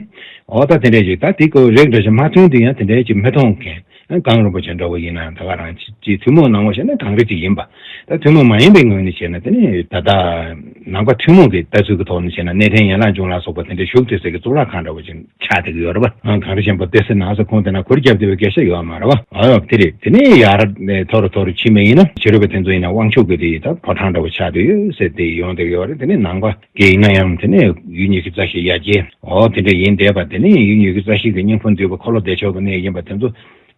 ཨོ་ད་དེ་འདྲས་ཅིག་ད་དེ་ཁོ་རིགས་འདྲ་ཞིག་མ་མཐུན་དུས་ཡང་དེ་འདྲས་ཅིག་མི་མཐོང་མཁན། གངས་རིན་པོ་ཆེ་འདྲ་བོ་ཡིན་ན་ད་ག་རང་ཅི་ཅི་ཐུན་མོང་སྣང་བ་བཤད་ན་གངས་རི་ཅིག་ཡིན་པ། ད་ཐུན་མོང་མ་ཡིན་པའི་ངོས་ནས་བཤད་ན་དེ་ནི་ད་ལྟ་ནང་པ་ཐུན་མོང་གི་ལྟ་ཚུལ་གྱི་ཐོག་ནས་བཤད་ན་གནས་བརྟན་ཡན་ལག་འབྱུང་ལ་སོགས་པ་དེ་འདྲའི་བཞུགས་ཏེ་ཟེར་གྱི་གཙུག་ལག་ཁང་འདྲ་བོ་ཅིག་ཆགས་བསྡད་ཀྱི་ཡོད་རེད་པ། གངས་རི་ཆེན་པོ་བདེ་གསལ་ནགས་ས་ཁོང་དེ་ན་གུར་རྒྱབ་བསྡད་པའི་སྐད་ཆ་ཡོད་མ་རེད་པ། ཨ་ཡོ་དེ་རེད། དེ་ནས་ཡར་ནས་མཐོ་རུ་མཐོ་རུ་ཕྱིན་པ་ཡིན་ན་ཕྱི་རོལ་པ་དེ་ཚོ་ཡིན་ན་དབང་ཕྱུག་གི་དེ་ད་ཕོ་བྲང་འདྲ་བོ་ཆགས་བསྡད་ཡོད་ཟེར་དེ་ཡོང་བསྡད་ཀྱི་ཡོད་རེད། དེ་ནས་ནང་པ་གི་ཡིན་ན་ཡང་དེ་ནས་ཡུལ་ཉི་ཤུ་རྩ་བཞི་ཡ་གྱལ་ཨོ་དེ་འདྲ་ཡིན་བསྡད་པ། དེ་ནས་ཡུལ་ཉི་ཤུ་རྩ་བཞི་གི་སྙིང་ཕུང་འདུས་པ་འཁོར་ལོ་བདེ་མཆོག་གི་གནས་ཡིན་པ་དེ་ཚོ་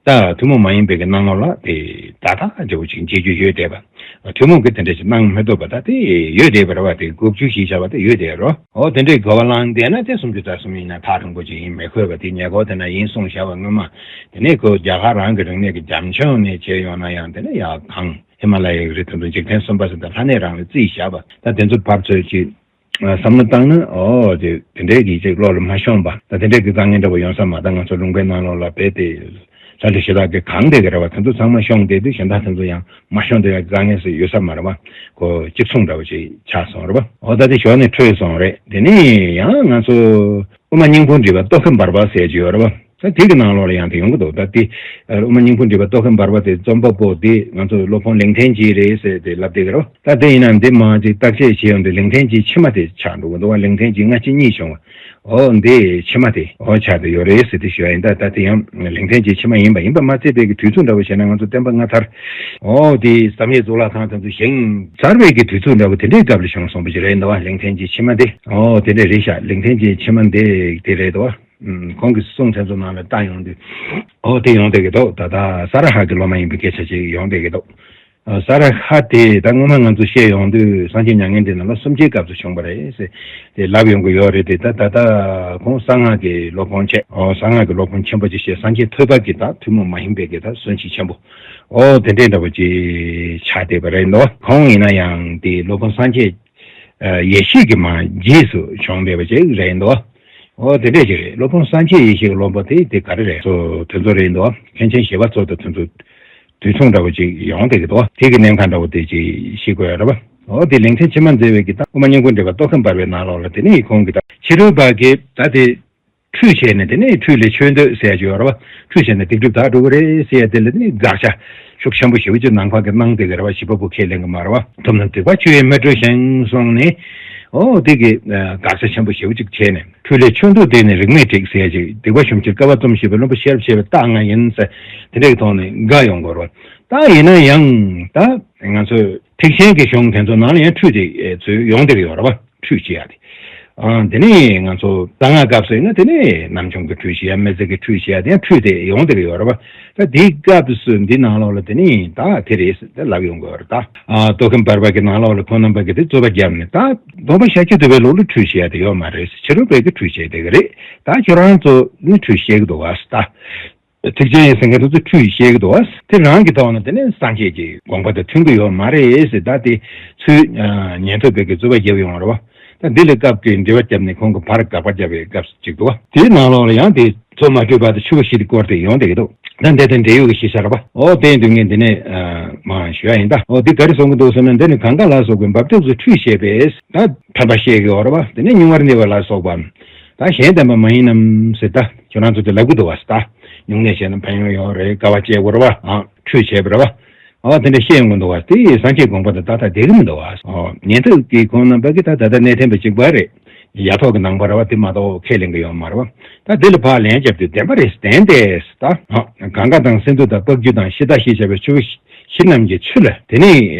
ད་ཐུན་མོང་མ་ཡིན་པའི་གི་སྣང་ངོ་ལ་དེ་ད་ལྟ་འདྲ་བོ་ཅིག་མཇལ་རྒྱུ་ཡོད་བསྡད་པ། ཐུན་མོང་གི་དེ་འདྲ་ཞིག་སྣང་མི་ཐུབ་པ་ད་དེ་ཡོད་བསྡད་པ་རེད་བ། དེ་དགུ་བཅུ་ཞེས་བྱ་བ་དེ་ཡོད་བསྡད་རོ། ཨོ་དེ་འདྲའི་དགའ་བ་ལངས་བསྡད་ན་དེ་སུམ་ཅུ་རྩ་གསུམ་ཡིན་ན་ཐག་རིང་པོ་ཅིག་ཡིན་མི་དགོས་པ། དེ་ཉེ་འཁོར་དེ་ན་ཡིན་གསུངས་བཞག་པ་སྔོན་མ། དེ་ནས་ཁོ་རྒྱ་གར་རང་གི་རིག་གནས་ཀྱི་རྒྱ་མཆོང་ནས་བྱས་ཡོང་ན་ཡང་དེ་ནས་ཡར་གངས་ཧི་མ་ལ་ཡའི་རི་དེ་ཚོ་འཇིག་རྟེན་གསུམ་པ་ཟེར་ད་ལྷ་གནས་རང་ལ་བརྩིས་བཞག་པ། ད་དེ་ཚོ་བབ་ཚོད་ཅིག་བསམ་བློ་བཏང་ན་ཨོ་དེ་དེ་འདྲའི་གི་ཅིག་བློ་ལ་མ་ཤོང་པ། ད་དེ་འདྲའི་གི་དཀའ་ངལ་འདྲ་བོ་ཡོང་ས་མ། ད་ང་ཚོ་ལུང་པའི་ནང་ལོགས་ལ་རྦད་དེ་ལྷ་འདྲེ་ཞེ་དྲག་གི་གང་བསྡད་ཀྱི་རེད་བ། དེ་ཚོ་ཚང་མ་ཤོང་བསྡད་དུས་གཞན་དག་དེ་ཚོ་ཡང་མ་ཤོང་བསྡད་ཡ་དཀའ་ངལ་ཟེར་ཡོད་ས་མ་རེད་བ། ཁོ་གཅིག་མཚུངས་འདྲ་བོ་ཅིག་ཆགས་སོང་རེད་བ། ཨོ་ད་དེ་ཞོར་ནས་འཕྲོས་སོང་རེད། དེ་ནས་ཡང་ང་ཚོ་དབུ་མ་སྙིང་ཕུང་འདྲེས་པ་ལྟོ་ཁ་འབར་བ་ཟེར་གྱི་ཡོད་རེད་བ། ད་དེ་གི་ནང་ལོགས་ལ་ཡང་དེ་ཡོང་གི་འདུག་ད་དེ་དབུ་མ་སྙིང་ཕུང་འདྲེས་པ་ལྟོ་ཁ་འབར་བ་དེ་རྩོམ་པ་པོ་དེ་ང་ཚོ་སློབ་དཔོན་ལིང་ཐེན་སྐྱིད་རེད་ཟེར་དེ་ལབ་བསྡད་ཀྱི་རེད། ད་དེ་ཡིན་ན་འདི་མ་ཅིག་བརྟག་དཔྱད་བྱས་ཡོང་དུས་ལིང་ཐེན་སྐྱིད་ཕྱི་མ་དེ་ཆགས་འགྲོ་གི་འདུག་བ། ལིང་ཐེན་སྐྱིད་སྔ་ཕྱི་གཉིས་བྱུང་བ། ཨོ་འདི་ཕྱི་མ་དེ་ཨོ་ཆགས་བསྡད་ཡོད་རེད་ཟེར་དེ་ཞུ་ཡ་ཡིན། ད་ད་དེ་ཡང་ལིང་ཐེན་སྐྱིད་ཕྱི་མ་ཡིན་པ་ཡིན་པ་མ་ཚད་པའི་གི་དུས་ཚོད་འདྲ་བོ་བྱས་ན་ང་ཚོ་བསྟན་པ་སྔ་དར་ཨོ་དེ་བསམ་ཡས་གཙུག་ལག་ཁང་དེ་ཚོ་བཞེངས་ཚར་བའི་གི་དུས་ཚོད་འདྲ་བོ་དེ་འདྲའི་སྐབས་ལ་བྱུང་སོང་བ་ཞིག་རེད་འདུག་བ། ལིང་ཐེན་སྐྱིད་ཕྱི་མ་དེ་ཨོ་དེ་འདྲ་རེད་ཤག་ལིང་ཐེན་སྐྱིད་ཕྱི་མ་འདི་དེ་རེད་འདུག་བ། ཁོང་གི་གསུང་ཚན་ཚོ་ནང་ལ་བལྟ་ཡོང་དུས་ཨོ་དེ་ཡོང་བསྡད་ཀྱི་འདུག་ད་ལྟ་ས་ར་ཧ་གི་སློབ་མ་ཡིན་པའི་སྐད་ཆ་ཅིག་ཡོང་བསྡད་ཀྱི་འདུག་ས་ར་ཧ་དེ་ད་སྔོན་མ་ང་ཚོ་བཤད་ཡོང་དུས་སངས་རྒྱས་མྱ་ངན་འདས་ན་ལོ་སུམ་ཅུའི་སྐབས་སུ་བྱུང་བ་རེད་ཟེར་དེ་ལབ་ཡོང་གི་ཡོད་རེད། དེ་ད་ད་ལྟ་ཁོང་གསང་སྔགས་ཀྱི་སློབ་དཔོན་བྱས། ཨོ་གསང་སྔགས་ཀྱི་སློབ་དཔོན་ཆེན་པོ་ཅིག་བཤད། སངས་རྒྱས་ཐོས་པ་གི་ད་ཐུན་མོང་མ་ཡིན་པའི་གི་ད་སུན་ཕྱིན་ཆེན་པོ་ཨོ་དེ་འདྲའི་འདྲ་བོ་ཅིག་ཆགས་བསྡད་པ་རེད་འདུག་ཁོང་ཡིན་ན་ཡང་དེ་སློབ་དཔོན་སངས་རྒྱས་ཡེ་ཤེས་ཀྱི་མ་རྗེས་སུ་བྱུང་བསྡད་པ་ཅིག་རེད་འདུག་ཨོ་དེ་འདྲས་ཅིག་རེད། སློབ་དཔོན་སངས་རྒྱས་ཡེ་ཤེས་ཀྱི་སློབ་པ་དེ་དེ་ག་རེ་རེད། སོ་དེ་ཚོ་རེད་འདུག་མཁན་ཆེན་ཞི་བ་འཚོ་དང་དེ་ཚོ་དུས་མཚུངས་འདྲ་བོ་ཅིག་ཡོང་བསྡད་ཀྱི་འདུག་དེ་གི་གནས་ཁང་འདྲ་བོ་དེ་ཅིག་ཤེས་དགོས་ཡ་རེད་པ། ཨོ་དེ་ལིང་ཐེན་ཕྱི་མ་མཛད་པའི་གི་ད་དབུ་མ་སྙིང་ཁུང་འདྲེས་པ་ལྟོ་ཁམས་འབར་བའི་ནང་ལོགས་ལ་དེ་ནས་ཁོང་གི་ད་ཕྱི་རོལ་པ་གི་ད་དེ་ཁྲུས་བྱས་ནས་དེ་ནས་ཁྲུས་ལས་ཆོས་འདོད་ཟེར་ཡ་ཅིག་ཡོད་རེད་པ། ཁྲུས་བྱས་ནས་སྡིག་སྒྲིབ་དག་འགྲོ་གི་རེད་ཟེར་ཡ་དེ་ལ་དེ་ནས་དགག་བྱ་ཤུགས་ཆེན་པོ་ཞེ་པོ་ཅིག་ནང་པ་གི་གནང་བསྡད་ཀྱི་རེད་པ། བྱེད་པ་པོ་ཁས་ལེན་གྱི་མ་རེད་པ། ཐོབ་ན་སྡིག་པ་ཆུ་ཡིས་མི་འཁྲུ་ཞིང་གསུངས་ནས། ཨོ་དེ་གི་དགག་བྱ་ཆེན་པོ་ཞེ་པོ་ཅིག་བྱས་ནས་ཁྲུས་ལས་ཆོས་འདོད་དེ་ནི་རིགས་མེད་བསྒྲིགས་ཟེར་ཡ་ཅིག་སྡིག་པ་ཤུགས་ཆེར་དཀའ་བ་རྩོམ་ཤེས་པའི་བླུན་པོ་ཤེས་རབ་ཆེ་བའི་རྟགས་ལྔ་ཡིན་ཟེར་དེ་འདྲའི་ཐོག་ནས་དགག་ཡོང་དགོས་རེད་པ། ད་ཡིན་ན་ཡང་ད་ང་ཚོས་ཐེག་ཆེན་གྱི་གཞུང་དེ་ཚོ་ནང་ལ་ཡང་ཁྲུས་དེ་ཚོས་ཡོང་བསྡད་ཀྱི་ཡོད་རེད་པ། ཁྲུས་བྱེད་ཡ་དེ། ཨ་དེ་ནས་ང་ཚོ་གསང་སྔགས་སྐབས་སུ་ཡིན་ན་དེ་ནས་རྣམ་བྱུང་གི་ཁྲུས་བྱེད་ཡ་མི་ཚེ་གི་ཁྲུས་བྱེད་ཡ་དེ་ཡང་ཁྲུས་དེ་ཡོང་བསྡད་ཀྱི་ཡོད་རེད་པ། ད་དེའི་སྐབས་སུ་འདི་ནང་ལོགས་ལ་དེ་ནས་ད་དེ་རེད་ཟེར་ཏེ་ལབ་ཡོང་གི་ཡོད་རེད་ད། ཨ་ལྟོ་ཁམས་བར་པ་གི་ནང་ལོགས་ལ་ཁོང་རྣམ་པ་གི་དེ་རྩོད་པ་བརྒྱབ་ནས་ད་སྡོམ་པ་ཤཱཀྱ་ཐུབ་པའི་ལུགས་ལ་ཁྲུས་བྱེད་ཡ་དེ་ཡོད་མ་རེད། ཕྱི་རོལ་པའི་གི་ཁྲུས་བྱེད་དེ་གི་རེད། ད་ཁྱོད་རང་ཚོ་ནི་ཁྲུས་བྱེད་གི་འདུག་བ་ད། ཐེག་ཆེན་ཡིན་ཟེར་མཁན་དེ་ཚོ་ཁྲུས་བཤད་ཀྱི་འདུག་བ། དེ་རང་གི་ཐོག་ནས་དེ་ནས་སངས་རྒྱས་ཀྱི་དགོངས་པ་དང་མཐུན་གྱི་ཡོད་མ་རེད་ཟེར། ད་དེ་ཚུལ་ཉན་ཐོས་པའི་གི་རྩོད་པ་རྒྱབ་ཡོང་བ་རེད་བ། ད་འདི་ལ་སྐབས་ཀྱི་འགྲེལ་པ་བརྒྱབ་ནས་ཁོང་གི་བར་དགག་པ་བརྒྱབ་པའི་སྐབས་ཅིག་འདུག་བ། དེའི་ནང་ལོགས་ལ་ཡང་དེ་མཚོ་མ་དྲོས་པ་དང་ཆུ་བོ་བཞི་དེ་སྐོར་དེ་ཡོང་བསྡད་ཀྱི་འདུག་ད་འདི་དང་འབྲེལ་ཡོད་ཀྱི་ཤེས་བྱ་རེད་བ། ཨོ་དེ་འདུག་ངས་འདི་ནས་མ་ཞུ་ཡ་ཡིན། ད་ཨོ་དེ་ག་རེ་གསུང་གི་འདུག་ཟེར་ན་འདི་ནི་གངྒཱ་ལ་སོགས་པའི་འབབ་སྟེགས་སུ་ཁྲུས་བྱས་པས་ད་ཕན་པ་བཤད་ཀྱི་ཡོད་རེད་བ། དེ་ནས་སྨྱུང་བར་གནས་པ་ལ་སོགས་པ། ད་གཞན་བསྟན་པ་མ་ཡིན་ནམ་ཟེར་ད་ཁྱོད་རང་ཚོ་དེ་ལབ་གི་འདུག་བ་ཟེར། ད་སྨྱུང་གནས་བྱས་ན་ཕན་ཡོན་ཡོད་རེད། དཀའ་བ་སྤྱད་དགོས་རེད་བ། ཨ་ཁྲུས་བྱས་པ་རེད་བ། ཨོ་དེ་འདྲ་བཤད་ཡོང་གི་འདུག་བ། དེ་སངས་རྒྱས་དགོངས་པ་དང་ཏག་ཏག་བསྡད་གི་མི་འདུག་བ། ཨོ་ཉན་ཐོས་ཀྱི་ཁོང་རྣམ་པ་གི་ད་ད་ལྟ་གནས་བརྟན་པ་གཅིག་པ་རེད། ཡ་ཐོག་གི་ནང་པ་རེད་བ། དེ་མ་གཏོགས་ཁས་ལེན་གི་ཡོད་མ་རེད་བ། ད་དེ་ལ་ཕར་ལན་བརྒྱབ་དུས་བདེན་པ་རེད། བདེན་ཏེ་ད་ཨ་གངྒཱ་དང་སིནྡྷུ་དང་པཀྵུ་དང་ཤི་ཏ་ཞེས་བྱ་བའི་ཆུ་བོ་བཞི་རྣམས་ཀྱི་ཆུ་ལ་དེ་ནི་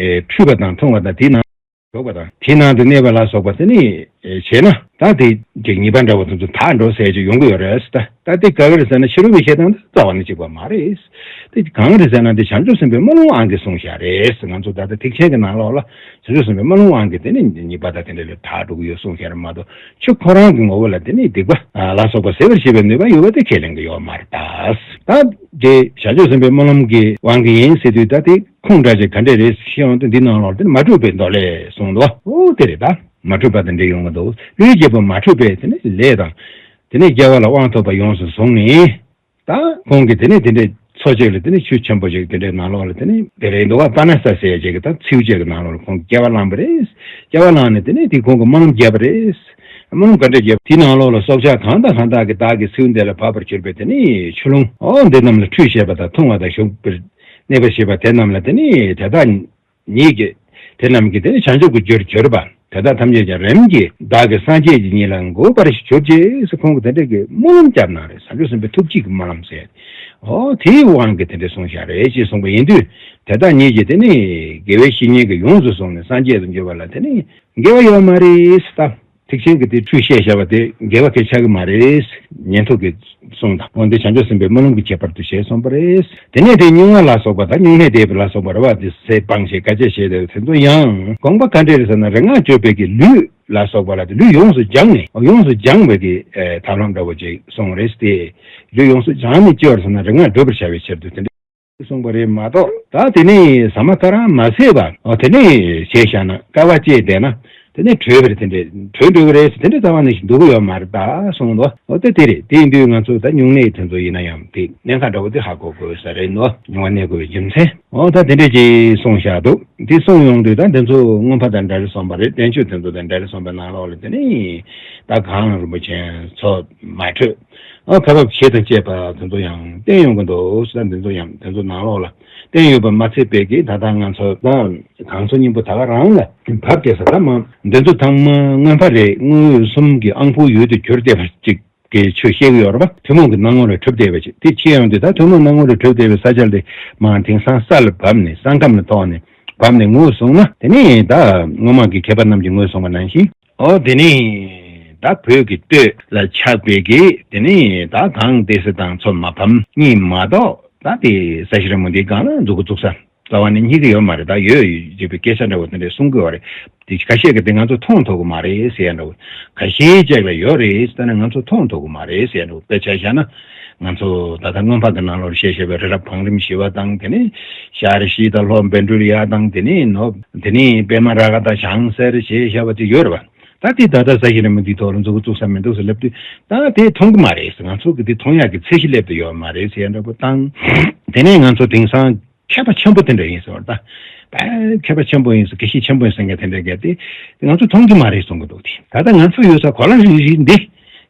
ཁྲུས་པ་དང་འཐུང་བ་དང་དེའི་ནང་། འཇོག་པ་དང་དེའི་ནང་དུ་གནས་པ་ལ་སོགས་པ་དེ་ནི་བྱས་ན་ད་དེ་ཅིག་ཉེས་པ་འདྲ་བོ་དེ་ཚོ་དག་འགྲོ་ཟེར་ཅིག་ཡོང་གི་ཡོད་རེད། ད་ད་དེ་ག་གི་རེད་ཟེར་ན་ཕྱི་རོལ་པའི་བཤད་སྟངས་དེ་རྩ་བ་ནས་གཅིག་པ་མ་རེད། དེ་གང་རེད་ཟེར་ན་དེ་བྱང་ཆུབ་སེམས་དཔའི་སྨོན་ལམ་དབང་གིས་གསུངས་བཞག་རེད། ང་ཚོ་ད་ལྟ་ཐེག་ཆེན་གྱི་ནང་ལོགས་ལ་བྱང་ཆུབ་སེམས་དཔའི་སྨོན་ལམ་དབང་གིས་དེ་ནི་ཉེས་པ་དང་དེ་འདྲ་ལས་དག་འགྲོ་གི་ཡོད་གསུངས་བཞག་རེད་མ་གཏོགས་ཆོས་ཁོ་རང་གི་ངོ་བོ་ལ་དེ་ནི་སྡིག་པ་ལ་སོགས་པ་སེལ་བར་བྱེད་པའི་ནུས་པ་ཡོད་པ་དེ་ཁས་ལེན་གྱི་ཡོད་མ་རེད་ད། ད་དེ་བྱང་ཆུབ་སེམས་དཔའི་སྨོན་ལམ་གྱི་དབང་གིས་ཡིན་ཟེར་དུས་ད་དེ་ཁུངས་འདྲ་ཅིག་ག་འདྲས་རེད་ཤེས་ཡོང་དུས་འདི་ནང་ལོགས་དེ་ནི་མ་གྲུབ་པའི་མདོ་ལས་གསུངས་འདུག་འོ་དེ་རེད་ད། མ་གྲུབ་པ་དང་འདྲེས་ཡོང་གི་འདུག་ལུས་བསྐྱེད་པ་མ་གྲུབ་པས་དེ་ནི་ལས་དང་། དེ་ནི་དགེ་བ་ལ་དབང་ཐོབ་པ་ཡོངས་སུ་བཟུང་ནས། ད་ཁོང་གིས་དེ་ནི་དེ་འདྲའི་འཚོ་བྱེད་ལ་དེ་ནི་ཆུ་ཆེན་པོ་ཞིག་དེ་འདྲའི་ནང་ལོགས་ལ་དེ་ནི་དེ་རེད་འདུག་བ། པ་ན་ས་ཟེར་ཅིག་གི་ད་མཚེའུ་ཅིག་གི་ནང་ལོགས་ལ་ཁོང་གིས་སྐྱེ་བ་བླངས་པ་རེད། སྐྱེ་བ་བླངས་ནས་དེ་ནི་དེ་ཁོང་གིས་སྨོན་ལམ་བརྒྱབ་པ་རེད། སྨོན་ལམ་ག་འདྲ་བརྒྱབ་དེའི་ནང་ལོགས་ལ་སྲོག་ཆགས་གང་དང་གང་དག་གིས་བདག་གི་མཚེའུ་འདི་ལ་བབ་པར་གྱུར་པའི་དེ་ནི་ཆུ་ཀླུང་འོ་འདི་རྣམས་ལ་ཁྲུས་བྱེད་པ་དང་འཐུང་བ་དང་བཞུགས་པར་གནས་པར་བྱེད་པ་དེ་རྣམས་ལ་དེ་ནི་དེ་དག་ཉིད་ཀྱིས་དེ་རྣམས་ཀྱིས་དེ་ནི་བྱང་ཆུབ་ཀྱི་རྒྱུར་གྱུར་པ། དེ་དག་ཐམས་ཅད་ཀྱང་རིམ་གྱིས་བདག་གིས་སངས་རྒྱས་ཀྱི་ཉིད་ལ་འགོད་པར་གྱུར་ཅིག་ཟེར་ཁོང་གིས་དེ་འདྲ་གི་སྨོན་ལམ་བརྒྱབ་གནང་རེད། བྱང་ཆུབ་སེམས་དཔའི་ཐུགས་བསྐྱེད་ཀྱི་སྨོན་ལམ་ཟེར། ཨོ་དེའི་དབང་གིས་དེ་འདྲ་གསུངས་བཞག་རེད་ཅེས་གསུངས་པ་ཡིན་དུས། དེ་དག་ཉིད་ཀྱིས་དེ་ནི་དགེ་བའི་བཤེས་གཉེན་གྱིས་ཡོངས་སུ་བཟུང་ནས་སངས་རྒྱས་སུ་འགྱུར་བ་ལ་དེ་ནི་འགལ་བ་ཡོད་མ་རེད་ད། ཐེག་ཆེན་གྱི་དེ་ཁྲུས་བཤད་བྱ་བ་དེ་འགལ་བ་གལ་ཆགས་ཀྱི་མ་རེད། ཉན་ཐོས་ཀྱི་གསུང་དང་འོན་ཏེ་བྱང་ཆུབ་སེམས་དཔའི་སྨོན་ལམ་གྱི་ཁྱད་པར་དུ་བྱས་གསུངས་པ་རེད། དེ་ནས་དེ་སྨྱུང་གནས་ལ་སོགས་པ་དང་སྨྱུང་གནས་འདས་པ་ལ་སོགས་པ་རེད་བ། དེ་ཟས་སྤངས་ཤིང་དཀའ་སྤྱད་བྱས་ཏེ་དེ་ཚོ་ཡང་དགོངས་པ་ག་འདྲས་རེད་ཟེར་ན་རིག་སྔགས་སྤྱོད་པའི་གི་ལུས་ལ་སོགས་པ་ལ་དེ་ལུས་ཡོངས་སུ་སྦྱངས་ནས་ཡོངས་སུ་སྦྱངས་པའི་གི་ཐབས་ལམ་འདྲ་བོ་ཅིག་གསུངས་རེད་དེ། ལུས་ཡོངས་སུ་སྦྱངས་ནས་སྐྱེ་བར་བྱ་ན་རིག་སྔགས་བགྲོད་པར་བྱ་བའི་ཕྱིར་དུ་དེ་འདྲ། གསུངས་པ་རེད་མ་གཏོགས། ད་དེ་ནས་ཟ་མ་ཁ་རང་མ་ཟས་པ། ཨོ་དེ་ནས་བྱས་བཞག་ན་དཀའ་བ་སྤྱད་བསྡད་ན། དེ་ནས་བྲོས་པ་རེད། དེ་འདྲས་བྲོས་འགྲོ་གི་རེད་ཟེར་དེ་འདྲས་རྩ་བ་ནས་ཞིག་འདུག་གི་ཡོད་མ་རེད་ད་གསུངས་འདུག་ཨོ་ད་དེ་རེད། དེ་ཡིན་དུས་ང་ཚོ་ད་སྨྱུང་གནས་དེ་ཚོ་ཡིན་ན་ཡང་དེ་གནད་འགག་འདྲ་བོ་དེ་ཧ་གོ་དགོས་ས་རེད་འདུག་སྨྱུང་བ་གནས་དགོས་པའི་རྒྱུ་མཚན་ཨོ་ད་དེ་འདྲས་ཅིག་གསུངས་བཞག་འདུག་དེ་གསུངས་ཡོང་དུས་ད་འདི་ཚོ་མངོན་པ་དང་འདྲ་རེ་སོང་པ་རེད། བསྟན་བཅོས་དེ་ཚོ་དང་འདྲ་རེ་སོང་པའི་ནང་ལོགས་ལ་དེ་ནས་ད་གང་རིན་པོ་ཆེ་ཚོ་མ་འཕྲོད། ཨ་ཁ་བབ་ཞེས་དང་བཅས་པ་དེ་ཚོ་ཡང་བསྟན་ཡོང་གི་འདུག་ཟེར་ན་འདི་ཚོ་ཡང་དེ་ཚོ་ནང་ལོགས་ལ་བསྟན་ཡོད་པ་མ་ཚད་པའི་གི་ད་ལྟ་ང་ཚོ་ད་གང་ཚོ་སྙིང་པོ་ད་ག་རང་ལ་བབ་བསྡད་ས་ད་མ་འདི་ཚོ་ཚང་མ་མངོན་པ་རེད། དངོས་ཡོད་གསུམ་གྱི་དབང་པོ་ཡུལ་དུ་གྱུར་བསྡད་པ་ཅིག་གི་ཆོས་བཤད་གི་ཡོད་རེད་པ། ཐུན་མོང་གི་སྣང་ངོ་ལས་གྲུབ་བསྡད་པ་ཅིག་དེ་ཅི་ཡང་དེ་ད་ཐུན་མོང་སྣང་ངོ་ལས་གྲུབ་བསྡད་པའི་ས་ཆ་དེ་མ་དེང་སང་ས་ལ་བབས་ནས་ས་ཁམས་ལ་ཐོགས་ནས་བབས་ནས་ངོས་བཟུང་ན་དེ་ནས་ད་སྔོན་མ་གི་མཁས་པ་རྣམས་ཀྱིས་ངོས་བཟུང་བ་ནང་བཞིན། ཨོ་དེ་ནི་ད་བོད་ཀྱི་སྟོད་ལ་ཆགས་པའི་གི་དེ་ནི་ད་གངས་ཏི་སེ་དང་མཚོ་མ་ཕམ་གཉིས་མ་གཏོགས་ད་དེ་ས་གཞི་རིལ་མོ་འདི་སྒང་ལ་འཛུགས་འཛུགས་ས་རྩ་བ་ནས་རྙེད་ཀྱི་ཡོད་མ་རེད། ད་ཡོད་ཅེས་པའི་སྐད་ཆ་འདྲ་བོ་དེ་འདྲས་གསུང་གི་ཡོད་རེད། དེ་ཁ་ཤས་ཀྱིས་དེ་ང་ཚོ་མཐོང་ཐུབ་ཀྱི་མ་རེད་ཟེར་ཡ་འདྲ་བོ། ཁ་ཤས་ཅིག་ལ་ཡོད་རེད་ཟེར་ན་ང་ཚོ་མཐོང་ཐུབ་ཀྱི་མ་རེད་ཟེར་ཡ་འདྲ་བོ། དཔེ་ཆ་བཞག་ན་ང་ཚོ་ད་ལྟ་མངོན་པ་གི་ནང་ལོགས་བཤད་བཤད་པའི་རི་རབ་བང་རིམ་བཞི་པ་དང་དེ་ནས་ཤར་བཞི་དང་ལྷོ་བཻ་ཌཱུརྱ་དང་དེ་ནས་ནོ་དེ་ནས་པདྨ་རཱ་ག་དང་བྱང་གསེར་ཞེས་བྱ་བ་དེ་ཡོད་རེད་བ། ད་དེ་ད་ལྟ་ས་གཞི་རིལ་མོ་འདིའི་ཐོག་ལ་མཛུབ་གུ་བཙུགས་ས་མི་འདུག་ཟེར་ལབ་དུས་ད་དེ་མཐོང་གི་མ་རེད་ཟེར། ང་ཚོ་གི་དེ་མཐོང་ཡག་གི་ཚད་གཞི་སླེབས་དུ་ཡོད་མ་རེད་ཟེར་ཡ་འདྲ་པོ་དང་། དེ་ནས་ང་ཚོ་དེང་སང་མཁས་པ་ཆེན་པོ་དེ་འདྲ་ཡིན་ཟེར་བ་ད། ད་མཁས་པ་ཆེན་པོ་ཡིན་ཟེར་དགེ་བཤེས་ཆེན་པོ་ཡིན་ཟེར་མཁན་དེ་འདྲ་གས་དེ་ང་ཚོ་མཐོང་གི་མ་རེད་གསུང་གི་འདུག་དེ་ད་ལྟ་ང་ཚོ་ཡོད་ས་གོ་ལ་རིལ་རིལ་འདི་